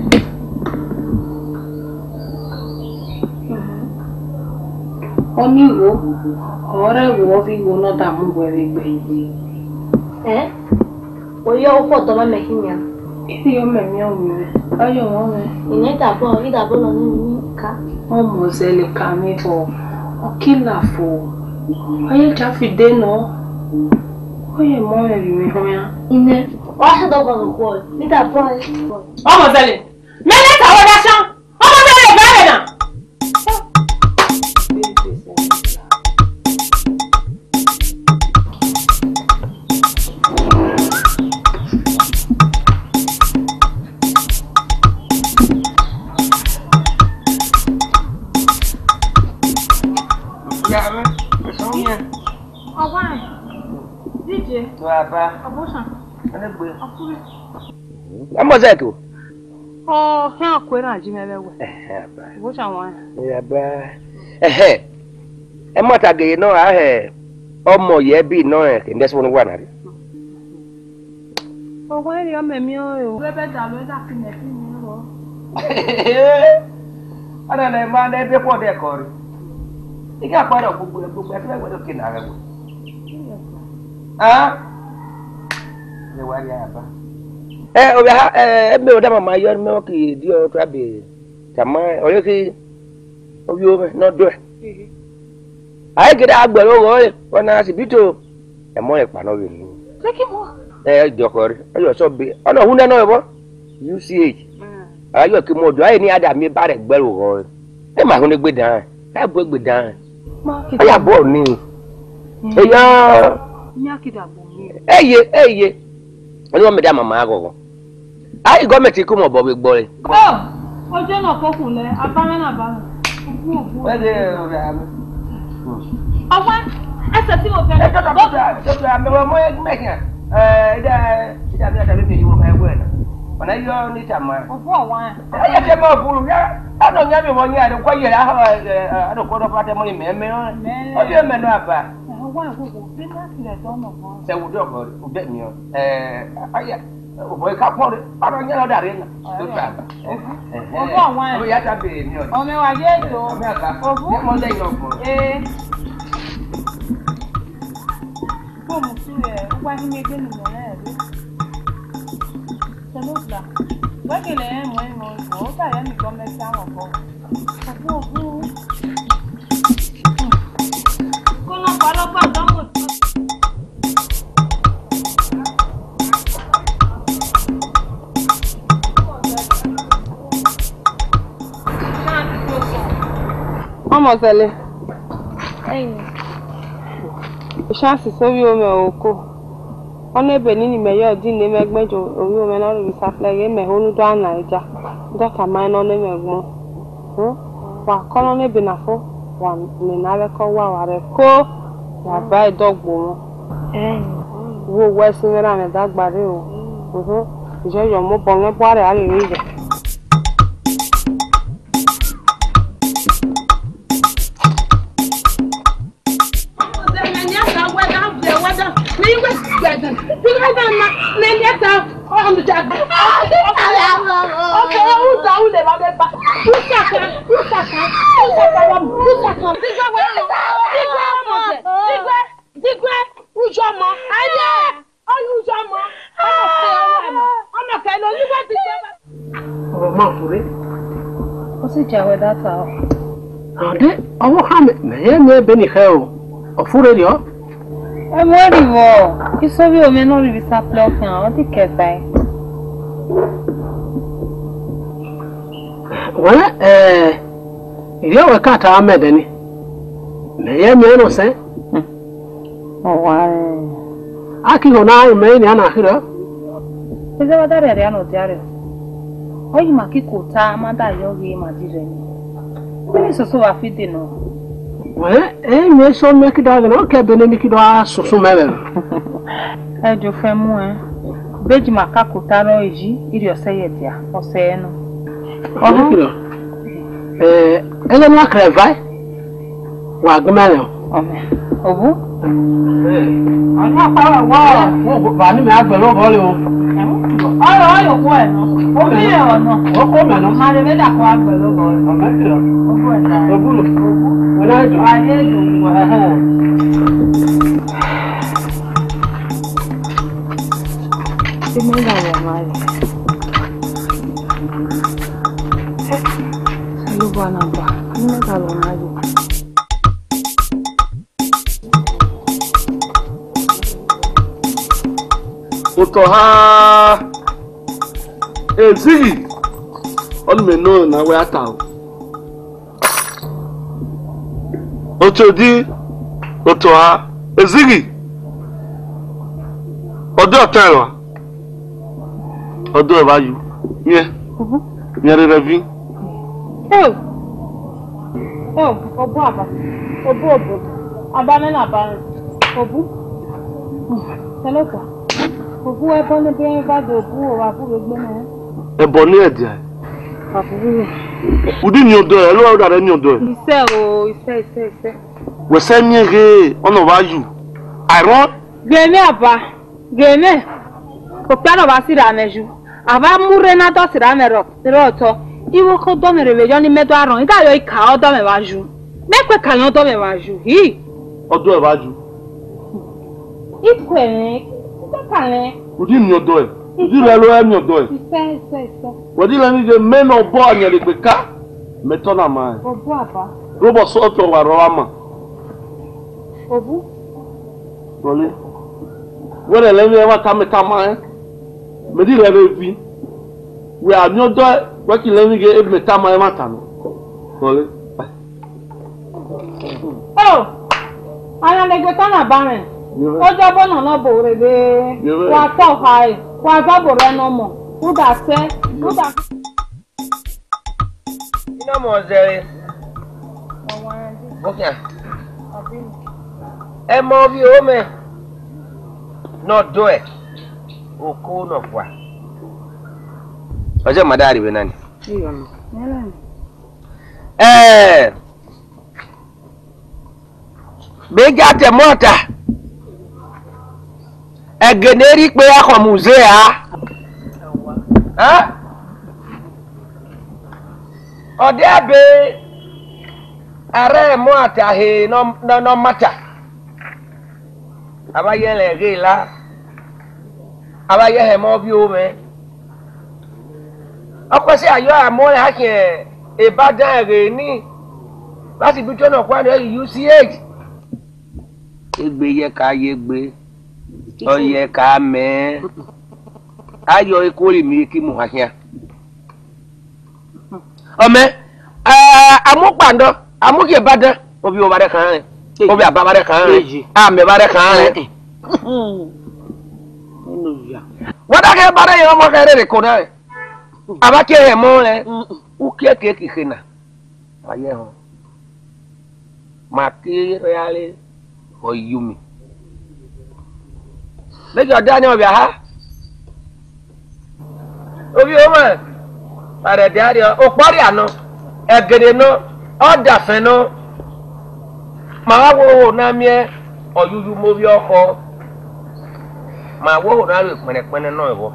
Ọni igho, ọ rre ẹvbo ọvbigho ne ọ da mu wẹ vbe egbe. Ẹn? Oyọ okhuo ọdọ mẹ khin nian. Iri ọmọ emwi ọmọ mwẹ, ọ ye ọmọ mwẹ. Ine, idabọ, idabọ lọ ne emwi ni ka. Ọmọ zẹlẹ ka mwẹ bọ, ọ ki la fo. Ọ ye ja fi de nọ. Ọ ye emọ mwẹ vbe imẹ họn iran. Ine, ọ sẹ dọ gọnọ okhuo, idabọ. Ọmọ zẹlẹ, mẹ ne ta wẹ da sọn. Ọmọ zẹlẹ ba ẹmwẹ na. Ọwa, DJ. Baba. Ọbụsha. Ọkụrụ. Ọmọ zẹ ko. Ọ, hẹ ọkụ era ji mẹ vbe wẹ. Ẹhẹ, aba. Ọbụsha wa. Aba. Ẹhẹ. Ẹ ma ta ghe nọ, a hẹ ọmọ ye ẹbi nọ, ẹ, ke ndẹ sẹ wa na rre. Ọwẹ rẹ ọmọ mi o. Wẹ bẹ da lo da fi mẹ fi mi ro. Ana na ma na ebe kọ de kọ rre. Ike akpa na gbogbo gbogbo ẹ ke wẹ do ke na rẹ wẹ. Ah? Ẹ wa ria ba. Ẹ, ovbi aha, ẹ, ẹ, mẹ ọdamama yọ, mẹ ọ ke di ọ tua be tama, ọ re ke ovbi omẹ ne ọ dọe. A i gele a gbe ẹre oghọ ẹre, ọ na si bito, ẹmọ rẹ kpa nọ vbe unu. Ẹ, diọkhọ rre, ọ yọ sọ be, ọ na hu nẹ nọ vbọ, U C H. A yọ ke mu ọdọ, a i ne a da miẹn ba rẹ gbe ẹre oghọ ẹre. Ẹ ma hu ne egbe dan, a bu egbe dan. Ma ke a ya bọ ni. Eya. Eye, eye. Ọni ọ mẹ da mama ghọghọ. A i gọọmẹnti ke mu obọ vbe gbọre. Oh, ojo na koko lẹ, abamẹ na abamẹ. Ugu, ugu. Where the, uh, Ọwa, ẹsẹ tí mo fẹ́. Ẹ, dọkita, dọkita, dọkita, mẹ wẹ mọ ẹgbẹ mẹ khian. Ẹ, ida, ida mi ata mi mi wo ẹwẹ na. Ọna yọ ni tama. Ọwa. Ẹ, ẹ, tẹ mọ buru ya. Ọna nya mi wọ nya, ẹ, kọ yẹ, a, ẹ, ẹ, a do kọ dọ fa tẹ mọ ni mẹ, mẹ, ọ. Mẹ. Ọ yẹ mẹ nọ aba. Ẹ, ọwa, ẹ, wo, wo, bí má tilẹ̀ tọ́ ọmọ kan. Ẹ, wo dọkọ, wo bẹ mi ọ. Ẹ, aya. Obọ ka kpọre, ọrọ yẹn lọ dare na. Ọrọ yẹn. Ẹhẹn. Obọ wa. Ọmọ ya ta bere mi ọ. Ọmọ wa ye do. Ọmọ ya ta. Obu. Ye mo le yan ọgbọn. Ee. Ko mu su ye, o wa hin egbe ni mo rẹ re. Solo bla. Wa ke le mo mo, o ta ya mi gọọmenti amọ kọ. Obu, obu. Ko na pa lọ gba ọdọ mo. Ọmọ sẹlẹ. Ẹyin. Isan sisi ovbi omẹ oko. Ọ na ebe nini mẹ ye ọdin ne mẹ gbẹn ovbi omẹ ne ọ rre vbe sapele ghe mẹ ho ne u do a na eja. U do tama ẹn ne ọ na mwẹ gbọn. Hmm? Wa kọ nọ ne ebe na fo, wa nene avbe ẹko wa, wa rre ẹko, wa ba ẹdẹ ọgbo mọ. Ẹn. Wo wẹ ẹse mwẹ ra mwẹ da gba rre o. Mhm. Yọyọ, mobọ mwẹ bu arre a ghe ghe. Digbe, ujọ ọmọ. Aye, ọyẹ ujọ ọmọ. Ọmọ kẹ ọmọ, ọmọ kẹ lọ, digbe, digbe. Ọmọ ma fure. Ọ sị ja wẹ data ọ. Rhunmwuda ọvbokhan mẹ, mẹ rẹn miẹn ebe ni khẹ o, ọ furre rriọ. Ẹmwẹ rri vbọ, isovbi omẹ ne ọ rri vbe sapele ọkhan, ọ dikẹ sae. Wẹ, ẹ, erriọ wẹ ka ta mẹ ẹdẹ ni, mẹ rẹn miẹn nọ sẹ. Ọ wa rẹn. A ki ho na ru mẹ eni a na khirọ. Eze wa da rhie rria ne ọ dia rriọ. Ọ yi ma kiko ta, ma da yọ ghe ma di rre ni. Eni soso wa fi de nọ. Wẹ, emwi eso mẹ ki da ghe nọ, ọ ke ebe ne mi ki do a susu mẹ vbe ẹvbo. Ẹ jọ fẹ mu ẹn. Beji ma ka kota rọ eji, irriọ sẹ ye dia, ọ sẹ nọ. Ọhọ. Kilo. Eh, ẹghẹ ne a kẹrẹ va, wa gu mẹ rẹn o. Ọmẹ. Obu. Ọna kpa wa wa. Wo ba ni mẹ a gbẹ lọ bọ le o. Ọrọ ọrọ kọ ẹ nọ. Obi ẹ ọnọ. O ko mẹ nọ. Ma le me da kọ a gbẹ lọ bọ. Ọmẹ kilo. Obu ẹ ta. Obu lo. Obu. Wẹ na do. Wa ye do. Ẹhẹn. Ẹ ma gha wa ma ye. Ẹ, Osanobua na gba, ẹ ma gha wa ma ye. Otọ ọha, ezighi, ọni mẹ nọ na wẹ a ta o. Otọ odi, otọ ọha, ezighi, ọdẹ ọta ẹmwa, ọdọ ẹvba yu, miẹn, miẹn rere ẹvi. Eo! Eo, obu aba, obu obo, aba mwẹ na aba mwẹ, obu. Sẹlọkua, obu ẹbọ ne ebe mwẹ ba do obu o, wa bu vbe egbe nẹ. Ẹbọ ni ẹdia. Wa bu vbe. Udi ni ọdọ ẹ, ẹlọ ọdọ rẹ ni ọdọ ẹ. Isẹ o, isẹ, isẹ, isẹ. Wẹ sẹ miẹn ghe, ọnọ vba yu. Àìrán. Ghe mwẹ aba, ghe mwẹ. Okpia ne ọ vba sirra mwẹ yu. A vba mu rre na dọ sirra mwẹ rọ, rọ otọ. Ighẹ okọ dọ mwẹ rre vbe yọ ne imẹ do arọn, I da yọ ika ọdọ mwẹ vba yu. Mẹ kue ka yọn ọdọ mwẹ vba yu. Hi. Ọdọ ẹ vba yu. I kue mwẹ, I kue ka mwẹ. Udi miẹn ọdọ ẹ. Di rẹ lo ẹmiọdọ ẹ. Isẹ, isẹ, isẹ. Wẹ di lẹ ni ghe mẹ ne ọbọ Ayẹnregbe ka, mẹ tọ na ma rẹn. Obu aba. Robọ sọtọ wa rọ ama. Obu. Rọle. Wẹ rẹ lẹ vbe ẹmwata mẹ tama rẹn. Mẹ di rẹ vbe vi. Wẹ a miẹn ọdọ ẹ, wẹ ki lẹ vbe ghe mẹ tama ẹmwata nọ. Rọle. O, Ayẹnregbe ka na ba mwẹ. Yevbe. Ojọbọ nọ nọ bo rre. Yevbe. Wa tọ hae, wa zọbọ rẹ nọ mọ. Uda sẹ, uda. Ina mọ zẹre. Ọwa ẹn. Bokian. Abi. Ẹ mọ ovbi oro mẹ. Ne ọ do ẹ. Oko nọ fua. Ọ jẹ ma da rri vbe na ni. Iyọ nọ. Nẹrẹ. Ẹ, mẹ ya tẹ mọta, ẹgẹ ne erha ikpe ra khọ mu uze ra. Ẹ? Ọ dia be a rẹ mọta he ne ọ, ne ọ, ne ọ mata. A vba ye ẹnrẹn ghe la, a vba ye ẹhẹn mẹ ovbi oro mwẹ. Ọ kue sẹ a yọ a mu ẹnrẹn a khian ebadan ẹre ni, vbe a si bu ituẹ nọkhua nọ, U C H. Egbe ye ka ye egbe, ọ ye ka mẹ. A yọ eko ri mi ki mu ha khian. Ọ mẹ, a, a mu kpandọ, a mu khian ebadan, ovbi oro vba rre khan rẹn, ovbi aba vba rre khan rẹn, amẹ vba rre khan rẹn. Wa da khẹ ba rre yẹn, ọmọ khẹ rere ko na rẹn. A vba kie ẹmọ rẹn, u kie ke ki khe na. A ye họn. Ma ke rre a re, ọ yi yu mi. Mẹ ghi ọ da ni ọvbiaha. Ovbi oro mwẹ, a rẹ dia rriọ, okpọrria nọ, ẹgede nọ, ọdafẹn nọ. Ma wa wo oho na miẹn ọyuyumu ovbi ọkhọ. Ma wo oho na ru ekpẹnrẹkpẹnrẹ nọ vbọ.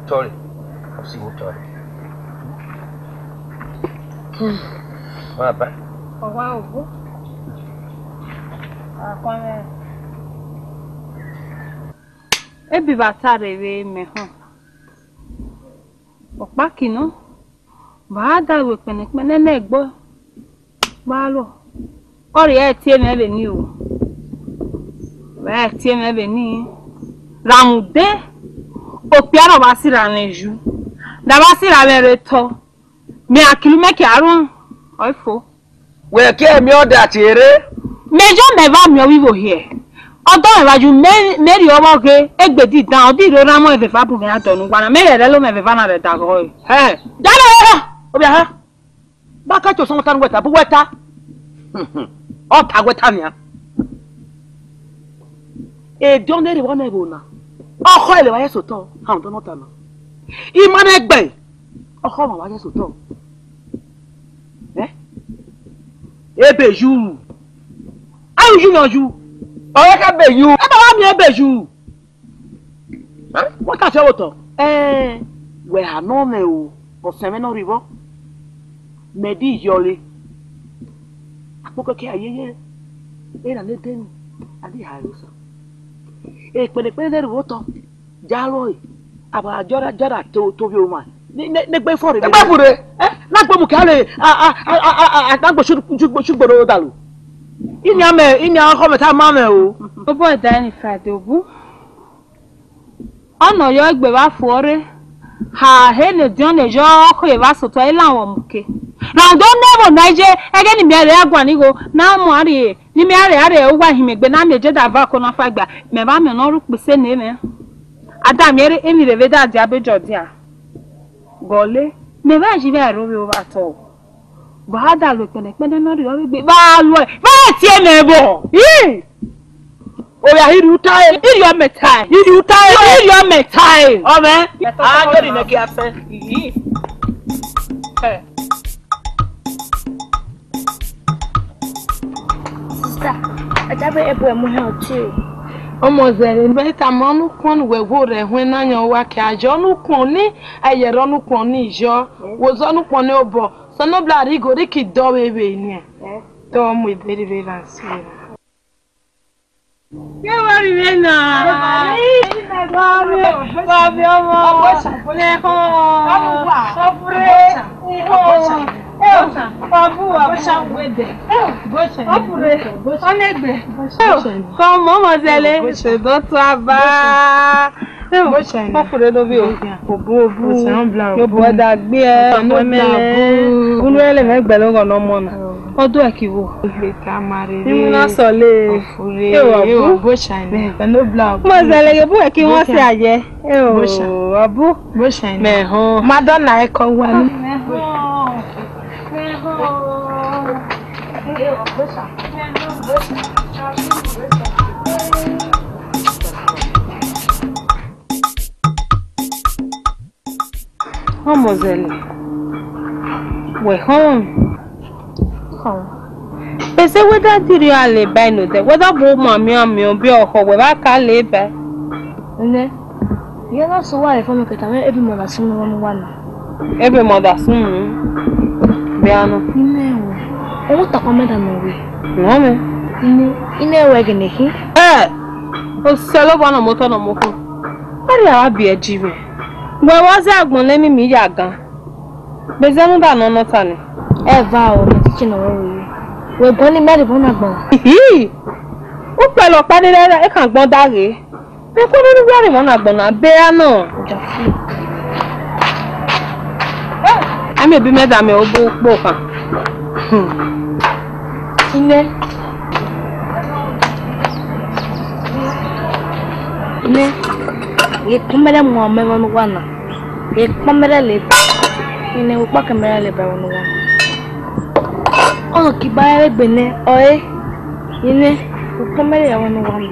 Tọrre, ọ si vbe tọrre. Baba. Ọwa obo. Akọnmwẹ. Ebi vbe a ta rre vbe mẹ họn. Ọkpaki nọ, vbe a da ru ekpẹnẹkpẹnẹ ne ẹgbọ vbe a rrọọ. Ọ rhie ẹre tie mwẹ vbe ni o. Vbe a tie mwẹ vbe ni. Rhunmwuda okpia ne ọ vba sirra mwẹ yu, ne a vba sirra mwẹ rre otọ, mẹ a kilo mẹ kia rrọọ, ọ i fo. Wẹ ke miẹn ọda tie rre. Mẹ jọ mẹ vba miẹn ọvbivbo hiẹ. Ọdọ mwẹ vba yu mẹ, mẹ rhie ọvbọ ghe egbe didan, ọ di rre orhan mwẹ vbe eva bu mwẹ ra dọ ne uwa na, mẹ rhie ẹrẹ lo mwẹ vbe eva na rre ẹdaghọ ẹre. Hẹ, ya lọ rọ, ovbi aha. Ba ka to sọmọ ta ne uwẹ ta, bu uwẹ ta. Ọ ta wẹ ta nian. Ediọn ne rre vbọ nẹ ẹvbo na, ọkhọ ẹre vba ye sotọ, rhunmwuda ne ọ ta na. Ima ne ẹgbẹe, ọkhọ ọmwa vba ye sotọ. Eh? Ebe yu. Ayu yu yan yu. Ọ ye ka ebe yu. Ebe wa miẹn ebe yu. Eh? Wẹ ka fi ọvbo otọ. Eh, wẹ ha nọ mwẹ o, ọsẹn mwẹ ne ọ rhie vbọ. Mẹ di yọle. Akpokeke a yeye. Erha ne deni, a di ha ẹre osa. Ekpẹnẹkpẹnẹ ne rhie vbe otọ. Ja rrọọ, a vbe jọra jọra to, to ovbi oma. Ne, ne, ne egbe fọrre. Egbe fọrre. Eh, na gbe mu ke a le, a, a, na gbe su, su, su gboro dalu. Ini amẹ, ini ọkhọ mẹ ta ma mwẹ o. Obọ ẹda ni Friday obu. Ọ nọ yọ egbe vbe afu ọre. Ha he ne ediọn ne yọ ọkhọ evba sotọ, elan wọ mu ke. Rhunmwuda ne ẹvbo na je, ẹghẹ ne imẹ rre aguan igho, na mu a rrie, ne imẹ rre a rre uwa hin mẹ egbe na miẹn je da va ọko na fa igba, mẹ vba miẹn ọnọre ukpese ne mwẹ. A da miẹn emwi rre vbe da dia be jọ dia. Gọle, mẹ vba yi vbe aro vbe ovba tọ. Vba da lo ekpẹnẹkpẹnẹ ne ọ rriọ vbe egbe, vba lo ẹre, vba tie mẹ vbọ. Ii! Oya, I rhie uta ẹre. I rhie ọmẹta ẹre. I rhie uta ẹre. I rhie ọmẹta ẹre. Ọ mwẹ. A geri nẹ kia sẹ. Ii. Ẹ. Sista, ẹ da vbe ẹbu ẹmu hẹ ọtẹn o. Ọmọ zẹre, mẹ tama ọnukpọn ne uwẹ wo rre ẹhuẹn na yan uwa ke a yọ ọnukpọn ni, a ye rre ọnukpọn ni yọ. Wo zẹ ọnukpọn ni obọ, sẹ ne ọ bla rre igho, rre ki dọ vbe vbe nian. Dọ mu iberi vbe ra sẹ. Ke wa rhie na. Wa miẹn, wa miẹn ọmọ. Nẹhọn. Ọfure. Nẹhọn. Ẹ o, wa bu wa bu. Ọfure. Ọnegbe. Ẹ o, kọ mọ ọmọ zẹlẹ. Sẹ dọ tua ba. Ẹ o, ọfure do bi o. Obu obu. Yo bu ẹdẹ gbe ẹ, ọmọ ẹmẹlẹ. Unu ẹlẹ mẹ gbẹlẹ ọghọ ne ọmọ na. Ọ do ẹki vbo? Igbe ta ma rere. Imu na sọle. Ọfure. Ẹ o, wa bu. Ọmọ zẹlẹ, yo bu ẹki wọn sẹ ayẹ. Ẹ o, wa bu. Mẹ họn. Ma dọ na ẹkọ wa ni. Ọmọ zẹlẹ, wẹ họn. Ese wẹ da diri a le ba nodẹ, wẹ da bu ma mian mian bi ọkhọ, wẹ ba ka le ba. Nẹ, iye na sẹ uwa ẹfọn mẹ kẹta mwẹ, ebe mother sunu ne uwa na. Ebe mother sunu? Bẹ a nọ. Ine ẹwẹ, ọ takpa mẹ da nọ wẹ. Nọ mẹ. Ine, ine ẹwẹ gele khin. Ẹ, Osanobua nọ motọ nọ mokho. Ẹrria wa biẹ ji mwẹ. Wẹ wa zẹ agbọn ne emimi ya gan. Bẹzẹ ne u da nọ nọ ta nẹ. Eva o, mẹ te che ne ọ rre. Wẹ guan ne imẹ rhie vbọ na agbọn. Ihi! Ukpẹlẹ ọkpa ni rẹrẹ, ekan agbọn da ghe. Mẹ kue ne uwa rhie vbọ na agbọn na, be a nọ. Amẹ bi mẹ da mẹ obo ukpo kan. Ine. Ine. Ye kpọnmwẹrẹ mu amẹ vbe ọnọwa na. Ye kpọnmwẹrẹ le ba. Ine, ukpọkẹmwẹrẹ le ba vbe ọnọwa na. Ọ ki ba ẹre gbe nẹ, ọre. Ine, ukpọnmwẹrẹ ya vbe ọnọwa na.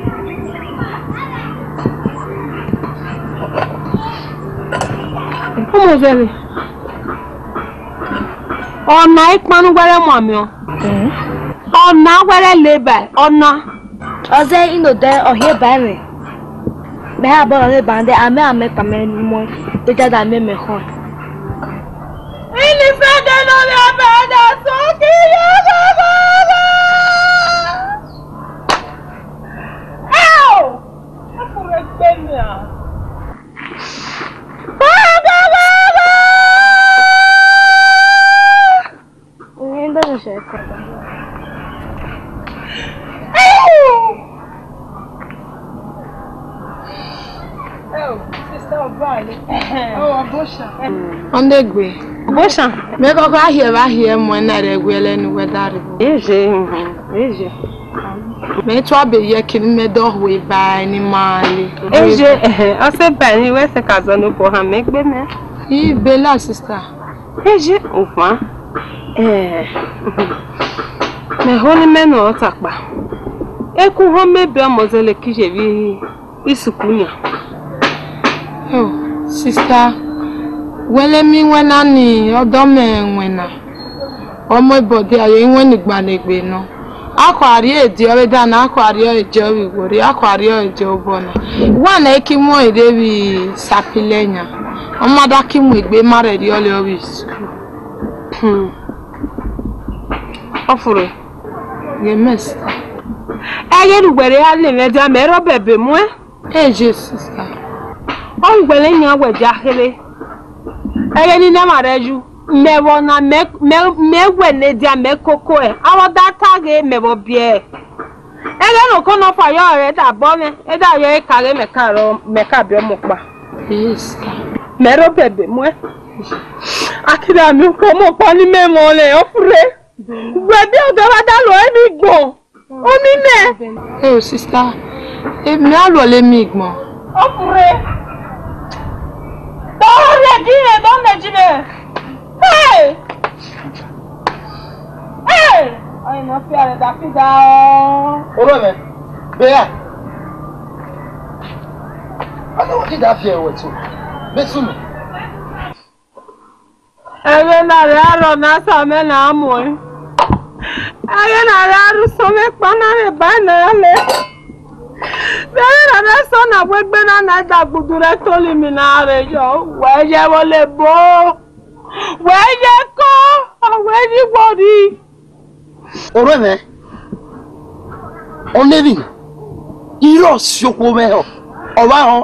Ọmọ zẹvbe. Ọna ikpanu wẹrẹ mu amẹ ọ. Ọna wẹrẹ le ba ọna. Ọ zẹ inodẹ ọ hiẹ ba ẹmwẹ. Mẹ ha bọrọ ne ba ndẹ, amẹ amẹ kpa mẹ mu, e dada mẹ mẹ khọn. Ini fẹdẹ nọ rẹ ba da sọ ki ya gogogo. Eo! Ọfure gbe mẹ a. Ọnegbe. Boshan. Mẹ kọkọ a hiẹ vbe a hiẹ mu ẹna rẹ wẹ lẹ ne uwẹ da rre. Eje, mhm, eje. Mẹ tua be ye kiri mẹ dọ hue ba ni ma le. Eje, ọ sẹ ba ni wẹ sẹ ka zọ ne okhuo ha mẹ gbe mẹ. Ibela sister. Eje, ufan. Eh. Mẹ ho ni mẹ nọ ọta kpa. Eku họn mẹ be ọmọ zẹlẹ ki ye vbe isuku yan. Oh, sister, wẹ lẹ mi wẹ na ni ọdọ mẹ wẹ na. Ọmọ ibọdi aye iwẹn ni gbanegbe nọ. Akhuariọ ediọ vbe dana, akhuariọ ediọ vbe iwori, akhuariọ ediọ obọ na. Wa na ki mu ẹre vbe sapilẹ yan. Ọ ma da ki mu egbe ma rhẹrhiẹ ọlẹ ọ vbe isu. Hmm. Ọfure. Ye mẹ sister. Ẹghẹ ne uwẹ rre a lele mwẹ dia, mẹ rọ bẹbẹ muẹn. Eje sister. Ọ wẹ ne yan wẹ dia kherhe. Ẹghẹ ne I na ma rẹ yu, mẹ vbe ọna, mẹ, mẹ, mẹ wẹ ne dia mẹ koko ẹ. Avbe ọ da ta ghe mẹ vbe ọ biẹ. Ẹghẹ ne okon nọ fa yọ rẹ da bọ mwẹ, e da yọ eka ghe mẹ ka rọ, mẹ ka biẹ ọmọ ọkpa. Yes. Mẹ rọ bẹbẹ muẹn. A kidie a miẹn ukọ ọmọ ọkpa ne imẹ mwẹ ọnrẹn, Ọfure. Wẹ biẹ ọdọ ra da lo emwi gbọn. Oni mẹ. Eo sister, e mẹ a luọlẹ emwi gbọn. Ọfure. Dọ rhie gi rẹ, dọ mẹ ji mẹ. Hey! Hey! Ọyẹn mọ fi arẹ da fi da ọ. Orọ mẹ, be ya. Ọdọ wa ki da fi ẹwẹ tu. Be sunu. Ẹghẹ na rre arrọ ne a sa mẹ na muẹn. Ẹghẹ na rre arrọ usọ mwẹ kpa na rre ba na le. Vbe ẹghẹ na rre sọ na wegbe na na da gbudu rẹ toli mi na rre yọ. Wẹ ye vbe ole bo. Wẹ ye ko, wẹ ye iwori. Orhu ẹmwẹ, ọnẹvbi, irọ si okhuo mwẹ họ, ọ vba họn.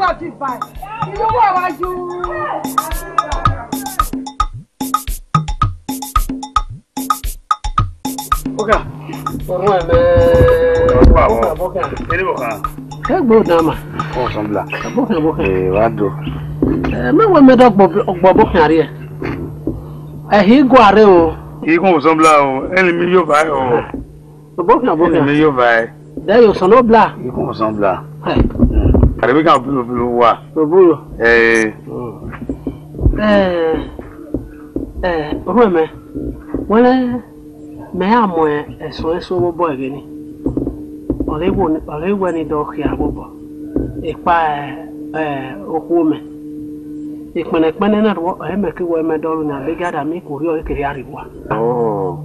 wa fi ba. Iye uwa wa yu. Ọga, ọrhuẹn mẹ. Ọkpa vbọ? Ọkpa vbọ khian? Kere vbọ khan? Egbe odama. Ọsọmbla. Vbọ khian, vbọ khian? Ee, wa do. Eh, mẹ wẹ mẹ dọ gbọ, gbọ vbọ khian rrie. Ẹhi guare o. Ikhun osọnbla o, ẹni mi yo vba o. Obokhian, obokhian. Ẹni mi yo vba. Dẹ yo sọnọbla. Ikhun osọnbla. Hẹ. Arẹvbi kan bulu bulu wa. Obulu. Eh. Eh, eh, orhuẹn mẹ. Wẹrẹ mẹ ya mu ẹsọn eso vbe obọ ẹghẹ nii. Ọ re wẹ, ọ re wẹ ne I do khia vbe obọ. Ekpa, eh, okhuo mẹ. Ekpẹnẹkpẹnẹ na rhuọ, ọre mẹ ke wẹ mẹ dọrọ na, vbe ga da miẹn ke orhiọn ke rhie arrivbua. Oh.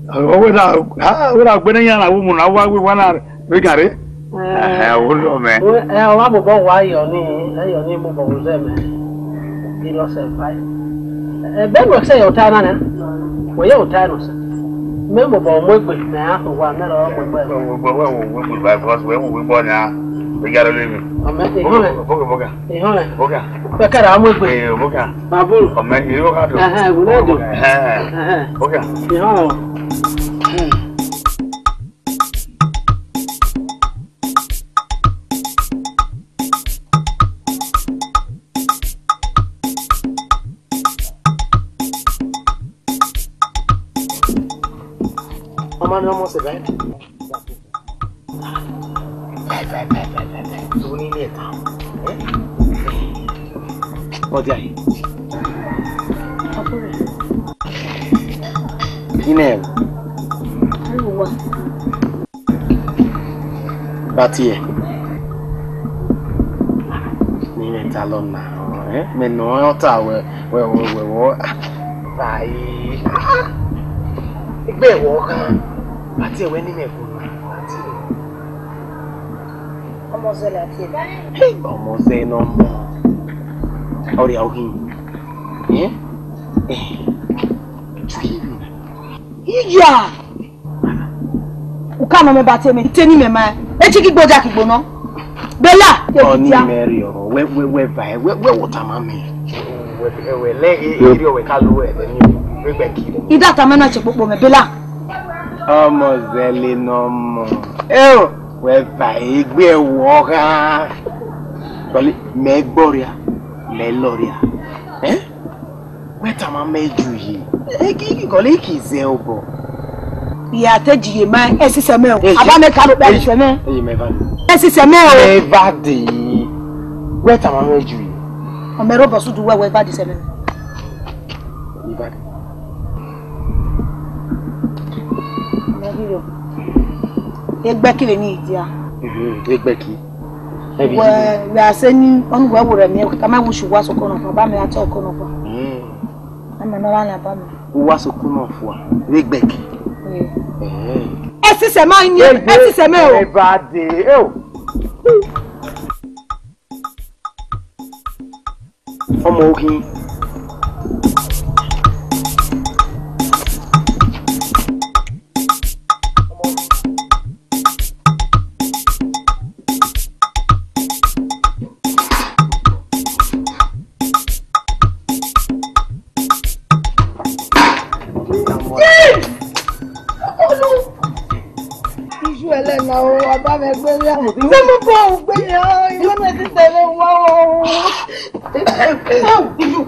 Ọ wẹ na, a, wẹ na gbẹnẹ yan na, wo mu na wa we wa na vbe ga re. Ẹhẹn, wo lọ mẹ. Ẹ, ọ wa mobọ wa yọ ni, ẹ yọ ni mobọ wo zẹ mẹ. Serious advice. Ebe nuẹn sẹ yọ ta na na. Wẹ yẹ ota nọ sẹ. Mẹ mobọ mu egbe, mẹ a ho wa, mẹ rọ mu egbe. Wẹ wo, wẹ wo, wẹ wo, because wẹ wo, wẹ bọ na. Vbe ga re le mi. Ọmọ, ehọn rẹ. Boga, boga. Ehọn rẹ. Boga. Wẹ kẹrẹ a mu egbe. Eh, boga. Baburu. Ọmọ, ẹ yẹ boga do. Ẹhẹn, ẹwù nẹ do. Ẹhẹn. Ẹhẹn. Boga. Ehọn rẹ. Ọma ne ọmọ sẹ bẹẹ. Bye, bye, bye, bye, bye, bye. Tó ní ilé ẹ̀ka. Ẹ́? Ọdẹ ayé. Inẹ. Bati ẹ. Ni mẹ ta lọ na, ẹ? Mẹ nọ ọ ta wẹ, wẹ, wẹ, wẹ, wẹ. Bye. Egbe wọ ghan. Bati ẹ wẹ ni mẹ gho na. Bati ẹ. Ọmọ zẹ la tie. Hey, ọmọ zẹ nọ mọ. Ọrịa ohin. Eh? Eh. Iya! Uka nọ mẹ ba te mẹ, te ni mẹ ma. E chi ki gboja ki gbonọ. Bella, te Ọni dia. Mary, ọ, wẹ, wẹ, wẹ ba, wẹ, wẹ, wọ tama mẹ. Wẹ, wẹ, wẹ, lẹ, e, e, ri ọwẹ ka lu ẹdẹ ni, wẹ gbẹ ki. I da tama na che kpokpo mẹ, Bella. Ọmọ zẹle nọ mọ. Eo, wẹ ba egbe ẹwọ gha. Bọli, mẹ gbọria, mẹ lọria. Eh? Wẹ tama mẹ ju ye. Eki, eki, kọle iki zẹ obọ. Ya te ji ye ma, ẹ sisẹ mẹ o. Eyi. Aba mẹ ka lo pe sisẹ mẹ. Eyi mẹ va. Ẹ sisẹ mẹ o. Mẹ va de. Wẹ tama mẹ ju ye. Ọmọ ẹrọ bọ sudu wẹ, wẹ va de sẹ mẹ. Mẹ va de. Mẹ bi yo. Egbe ki vbe ni dia. Mhm, egbe ki. Wẹ, wẹ a sẹ ni, ọnu wẹ wo rẹ miẹn, ka ma wu shi uwa soko nọkpa, ba mẹ a te ọkọ nọkpa. Mm. Ama na wa na ba mẹ. Uwa soko nọ fua, vbe gbẹki. Mm. Eh. Ẹ sisẹ ma yin, ẹ sisẹ mẹ o. Ẹ ba de, ẹ o. Ọmọ ohin. Iju ẹlẹ na o, baba mẹ gbe ya. Ṣé mo bọ ògbé yẹn? Ìwọ náà ti tẹ̀lé wọn o. Iju.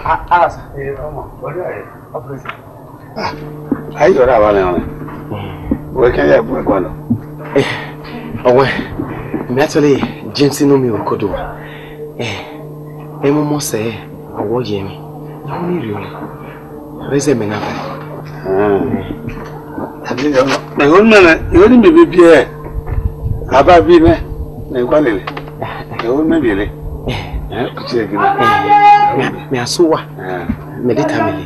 Ah, ah, sir. Eh, ọmọ, orí ẹ̀, operation. Ah, ayi ọ̀rẹ́ àwa lẹ rìn. Wẹ kẹ ya ẹbùn ẹgbọn lọ. Eh, ọwẹ, mi actually James inú mi ò kodo. Eh, ẹ mú mọ sẹ, ọwọ yẹ mi. Ìwọ ni rí o. Rẹzẹ mẹ na fẹ. Ìwọ ni mẹ, ìwọ ni mẹ bíbí ẹ. Àbá bí mẹ, mẹ wá lele. Ìwọ ni mẹ bí lẹ. Ẹ kùtì ẹ gẹlẹ. Mẹ, mẹ aso wa. Mẹ dé ta mi lè.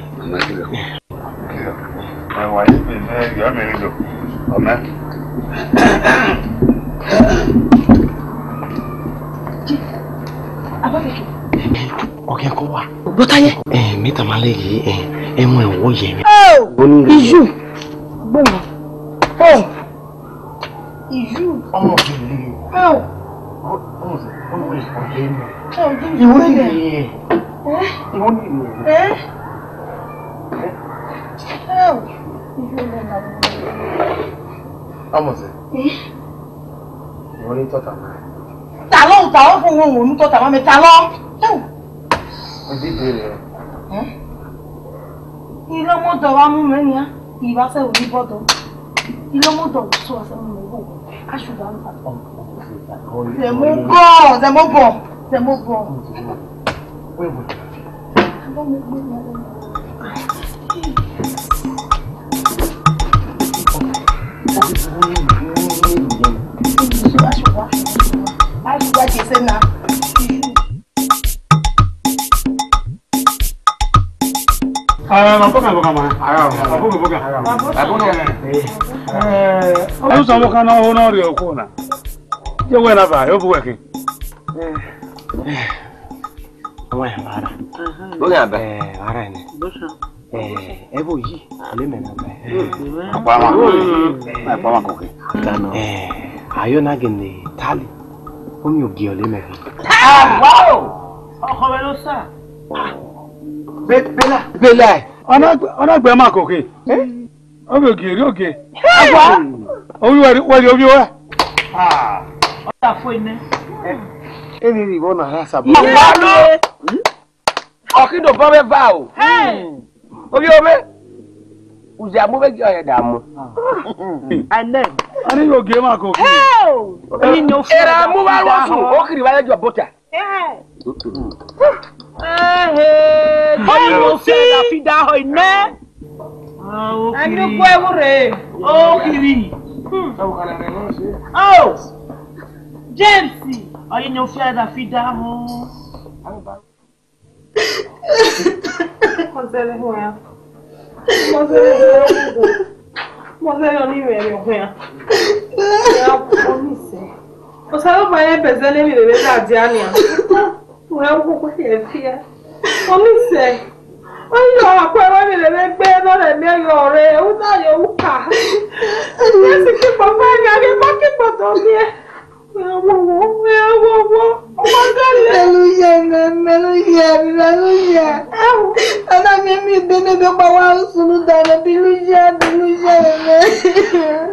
Ẹ wà yìí pé ẹ yọ mí rí lò. Ọmọ. Ọkẹ kọ wa. Bọ́táyé. Ẹ, mẹ́ta máa lè rí, ẹ, ẹ mú ẹ wọ́ yẹ mi. Oh, Bonnie. Ìyú. Gbọ́dọ̀. Oh. Ìyú. Ọmọ kìíní. Oh. Ọmọ sẹ, ọmọ yìí kò yé mi. Ìwọ ni ìyẹn. Ìwọ ni ìyẹn. Oh. Ìyú ló máa ń bọ̀. Ọmọ sẹ. Ìwọ ni tọ́ta máa. Ta ló ń ta ó fún òun òun tọ́ta máa mi ta lọ? Ẹdẹ rẹ. Ẹ? Ilọmọdọ wa mu mẹ nian, I vbe sẹ vbe ibọdọ. Ilọmọdọ so a sẹ mu mẹ vbe owa. A shuga nfa. Zẹmobọ, zẹmobọ, zẹmobọ. Ọdún sọ ọmọ kan náà ó náà rí ọkọ náà. Yóò wẹ̀ náà bá, yóò bú wẹ̀ kí. Ọmọ ẹ̀ bá rà. Bóyá bá. Ẹ, ara ẹ̀ ni. Ẹ, ẹ bó yìí, ọlẹ́ mẹ́rin ọgbà ẹ̀. Ọ̀pọ̀ àwọn, ọ̀pọ̀ àwọn kòkè. Ẹ, ayọ̀ náà gẹ̀ ní tálí. Ó mi ò gé ọlẹ́ mẹ́rin. Wow! Ọkọ rẹ ló sà. Bela. Bela. Ọ̀nà gbẹ máa kòkè. Ó mi ò gé, rí ògè. Omi wẹ̀rì, wẹ̀rì omi wẹ̀. Ọ̀dà fún iná. Eni ri vọ na ra sabo. Mama lo. Ọkido bọ vbe va o. Omi omi. Uzi amu vbe gi ọyẹ da mu. Amen. Ani yo ge ma ko. Hell! Oyin yo fi. Era mu va ro su, o kiri va le jọ bota. Oyin yo fi da fi da ho ine. Ani ugbo ẹvbo rre. O kiri. Oh, James, oyin yo fi da fi da ho. Mọzẹrẹ họẹn. Mọzẹrẹ họẹn. Mọzẹrẹ ọni mwẹ rẹ họẹn. Ya kọ ni sẹ. Osanobua rẹn bẹzẹ ne emwi ne vbe gha dia nian. Wẹ wo wẹ ye fiẹ. Ọni sẹ. Oyi ọkọ ẹvbo emwi ne vbe gbe nọ rẹ miẹn yọ rre. Una ye uka. Esi kikpọ fẹ nya ghe ma kikpọ tọ miẹn. Hallelujah, amen, hallelujah, hallelujah. Ana mi mi be ne be pa wa sunu da ne bi luya, bi luya, amen.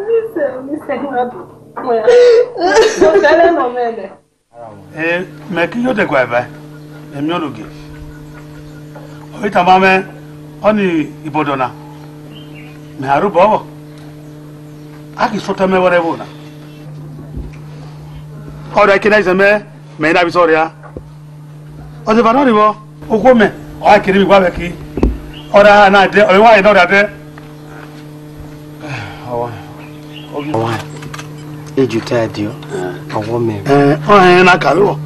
Listen, listen, Abby. Well, don't tell them no, man. Eh, mẹ ke yo de gua eva. Emi ọnogie. Ọ i tama mwẹ, ọni ibọdọ na. Mẹ a rhobọ vbọ. A ghi sẹ otọ mwẹ vbe ẹvbo na. Ọ rre eke na isẹn mẹ, mẹ i na vbe sẹ ọrria. Ọ deba ne ọ rre vbọ. Okhuo mẹ, ọ gha kere vbe iwa vbe ẹki. Ọ ra na dẹ, ọ i wa rre ne ọ ra dẹ. Ọwa, eju ta ẹdiọ, ọwọ mẹ. Ẹ, ọ hẹn na ka vberọ.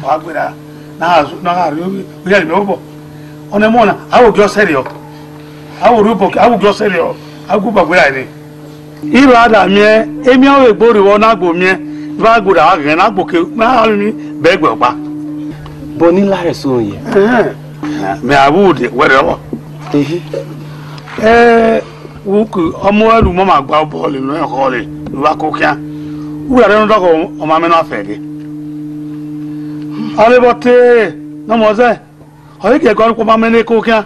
Ọ gha gbera, na gha, na gha rrie ovbi, ovbi ẹre mẹ obọ. Ọnẹ mọ na, a wo gie ọsẹ rriọ. A wo rrie obọ, a wo gie ọsẹ rriọ. A gu ba gbera ẹre. Iran da miẹn, emian vbe egbe orhiọn na gbo miẹn, va gbo da ghẹ na gbo ke, na gha rinmwi bẹ ẹgbẹ ọkpa. Bọ ni la rẹ so yẹ. Ẹhẹn. Mẹ a vbu de wẹrẹ ọvọ. Ehe. Ẹ, uku ọmọ ẹre u ma ma gba obọ le nọ ẹhọ le, u wa ko khian. U gha rẹ ne ọ dọkhọ ọmọ amẹ na fẹ ghe. Avbe vbe ọ te ne ọmọ zẹ, ọ i gie ẹguae ukpọn ma mẹ ne ko khian.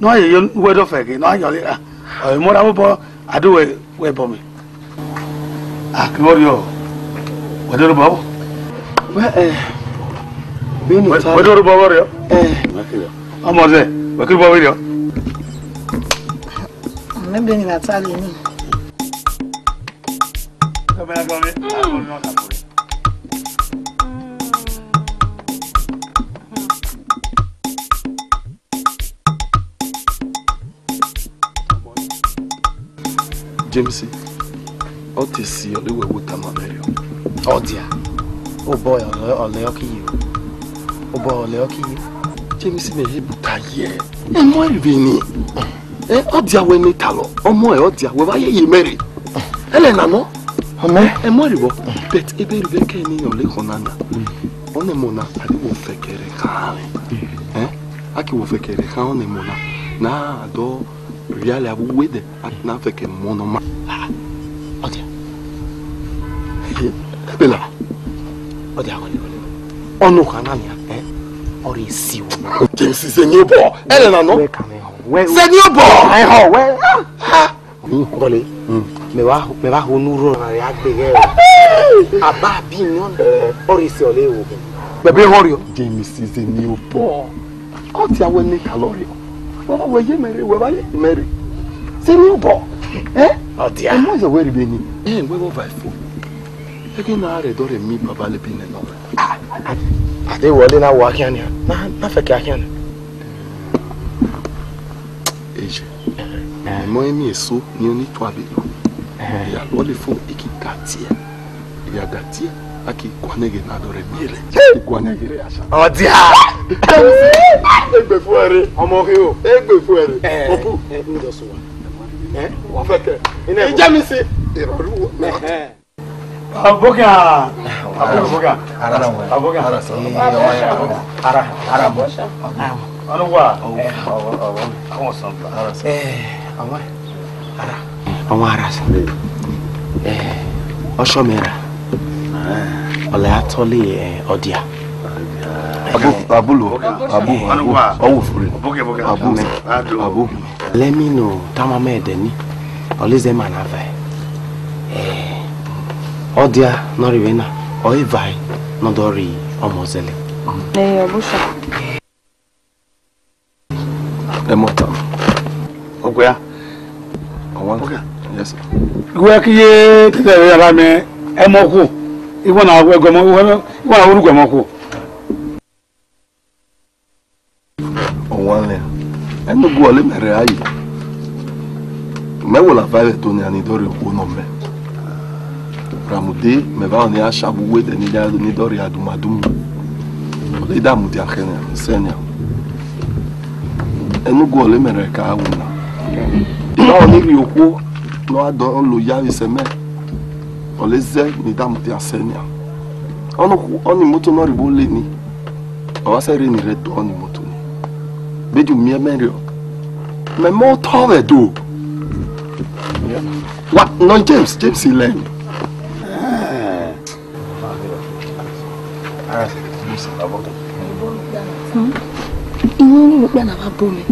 Ne ọ ye ye uwẹ dọ fẹ ghe, ne ọ ya ọre ra. Ọ i mu ra obọ, a do wẹ, wẹ bọ mẹ. A ke vbọ rriọ, wẹ do rhobọ vbọ. Wẹ, ẹ, beni ta. Wẹ do rhobọ vbọ rriọ. Ẹ. Ọmọ zẹ, wẹ ke rhobọ vbọ rriọ. Mẹ beni na ta le ni. James, ọ te si ọ le wẹ wo tama mwẹ rriọ. Ọ dia, obọ ọlẹ, ọlẹ ọ ke ye o. Obọ ọlẹ ọ ke ye. James, mẹ he buta ye. Ẹ mọ ẹre vbe ni. Ẹ, ọ dia wẹ ne talọ. Ọmọ ẹ ọ dia wẹ vbe a ye ye mẹ rre. Ẹlẹ na nọ. Ọmọ ẹ mọ ẹre vbọ. But ebe rre vbe kẹ ni ọ le khọ na na. Ọnẹ mọ na, a de wo fẹkẹrẹ khan. Ẹ? A ke wo fẹkẹrẹ khan ọnẹ mọ na. Na dọ riale avbe uwu ẹdẹ, a na fẹkẹ mọ nọ ma. Ọdia. Bela. Ọdia, ọnukha na nia, ẹ? Ọ rre si o. James, zẹ ni obọ. Ẹlẹ na nọ. Wẹ ka mẹ họn. Wẹ zẹ ni obọ. Ẹ họn, wẹ. Gọle. Mẹ wa, mẹ wa ho nu ro na ya gbe ghe. Aba bi yan. Ọ rre si ọ le wo. Bẹbẹ họn rriọ. James, zẹ ni obọ. Ọ dia wẹ ne ka lọ rre. Wẹ vbe ye mẹ rre, wẹ vbe ye mẹ rre. Sẹ ne obọ. Eh? Ọ dia. Ẹ mọ yọ wẹ rhie vbe ni. Eh, wẹ vbe ọva fo. Ẹghẹ na rre dọrọ mi baba le bi nẹ nọ. Ah, a de wọle na wa khian nia. Na, na fẹ ke a khian nia. Eje. Ẹ mọ emi eso ni oni tua be. Ya wọle fo iki ka tie. Ya da tie, a ki guan ẹghẹ na dọrọ mi rre. Guan ẹghẹ rre asa. Ọ dia. Egbe fu ẹre. Ọmọ khe o. Egbe fu ẹre. Eh, Opu. Eh, n dọ so wa. Eh? Wa fẹ kẹ. Ine Ijemisi. Irọru. Eh, eh. Abokan. Abokan. Abokan. Ara, ara, ara. Ọnụwa. Ọwọ, ọwọ, ọwọ, ọwọ, ọwọ. Eh, ọmọ. Ara. Ọmọ ara sẹ. Eh, ọshọ mẹ ra. Ọlẹ atọle, eh, ọdia. Abu, abulo, abu, abu, ọwọ fure. Abu, abu. Let me know, tama mẹ ẹdẹ ni. Ọlẹ zẹ ma na va. Eh, ọdia nọ rhie vbe na, ọ i va nọ dọ rhie ọmọ zẹlẹ. Eh, ọbusha. Ẹ mọ ta. Ọgbẹa. Ọwa. Yes, sir. Wẹ ki ye tẹtẹ rẹ ra mẹ, ẹ mọ ku. Iwọ na wẹ gọmọ, iwọ na wẹ gọmọ ku. Ọwanlẹ, ẹnugu ọre mẹ rre a yi. Mẹ wẹ la va vbe Ẹdo nian ni dọrhie okhuo nọ mẹ. Ramude, mẹ vbe aro ne a sha vbe uwu ẹdẹ ni ya ni dọrhie adumadumu. Ọ de da mudia khẹ nian, sẹ nian. Ẹnugu ọre mẹ rre ka wu na. Mẹ vbe aro ne I rhie okhuo ne ọ gha dọ lo ya vbe sẹ mẹ. Ọ lẹ zẹ ne I da mudia sẹ nian. Ọnii, ọnii imoto ne ọ rhie vbe ole ni. Ọ wa sẹ rre ne I rre do ọnii imoto ni. Beju miẹn mẹ rriọ. Mẹ mọ otọ vbe Ẹdo. Wa, nọ James, James Ilen. Irẹn ni okpia na vbe abo mẹ.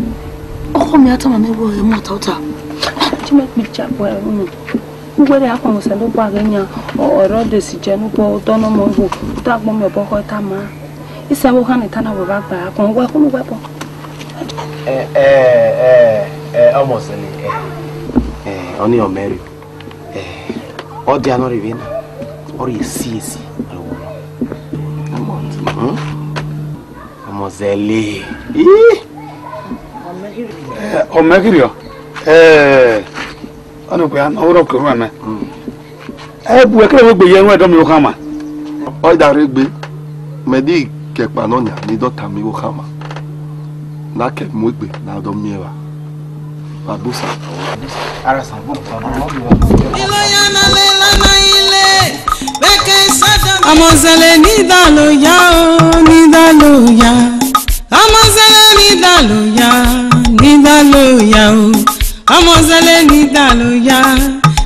Ọkọ mẹ a tama mẹ wẹẹ ọ re mọta ọta. Ji mẹ kpija bu ẹre unu. Uwẹ rẹ akpọnmwẹ sẹ ne uwa ghe yan, ọ, ọre ọ de si jẹ ne uwa dọ ne ọmọ igho, u da gbọn miẹn obọ khọ tama. Isẹ vbe okhan ne I ta na wẹ vbe a gba akpọnmwẹ, uwẹ kunu uwẹ bọ. Ẹ, ẹ, ẹ, ẹ, ọmọ sẹlẹ, ẹ, ẹ, ọnii ọ mẹ rre. Ẹ, ọ dia nọ rre vbe na, ọ rhie esi esi, ọ rhie owọ nọ. Hmm? Ọmọ zẹlẹ. Ih! Ẹ, ọ mẹ ghi rriọ. Ẹ, ọnii okpia ne ọ rhọ ke orhu ẹmwẹ. Ẹ bu ẹkẹrẹ vbe egbe ye ẹmwẹ dọ miẹn okhan ma. Ọ da rre egbe, mẹ di ke ẹkpa nọ nian, ne I dọ tama igho okhan ma. Na ke mu egbe, na dọ miẹn evba. Babusa. Ọmọ zẹlẹ ni da lo ya o, ni da lo ya. Ọmọ zẹlẹ ni da lo ya, ni da lo ya o. Ọmọ zẹlẹ ni da lo ya,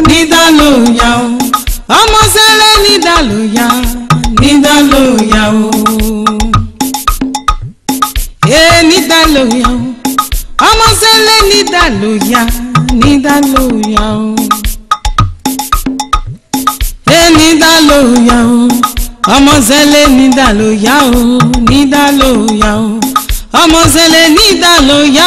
ni da lo ya o. Ọmọ zẹlẹ ni da lo ya, ni da lo ya o. E ni da lo ya o. Ọmọ zẹlẹ ni da lo ya, ni da lo ya o. E ni da lo ya o. Ọmọ zẹlẹ ni da lo ya o, ni da lo ya o. Ọmọ zẹlẹ ni da lo ya.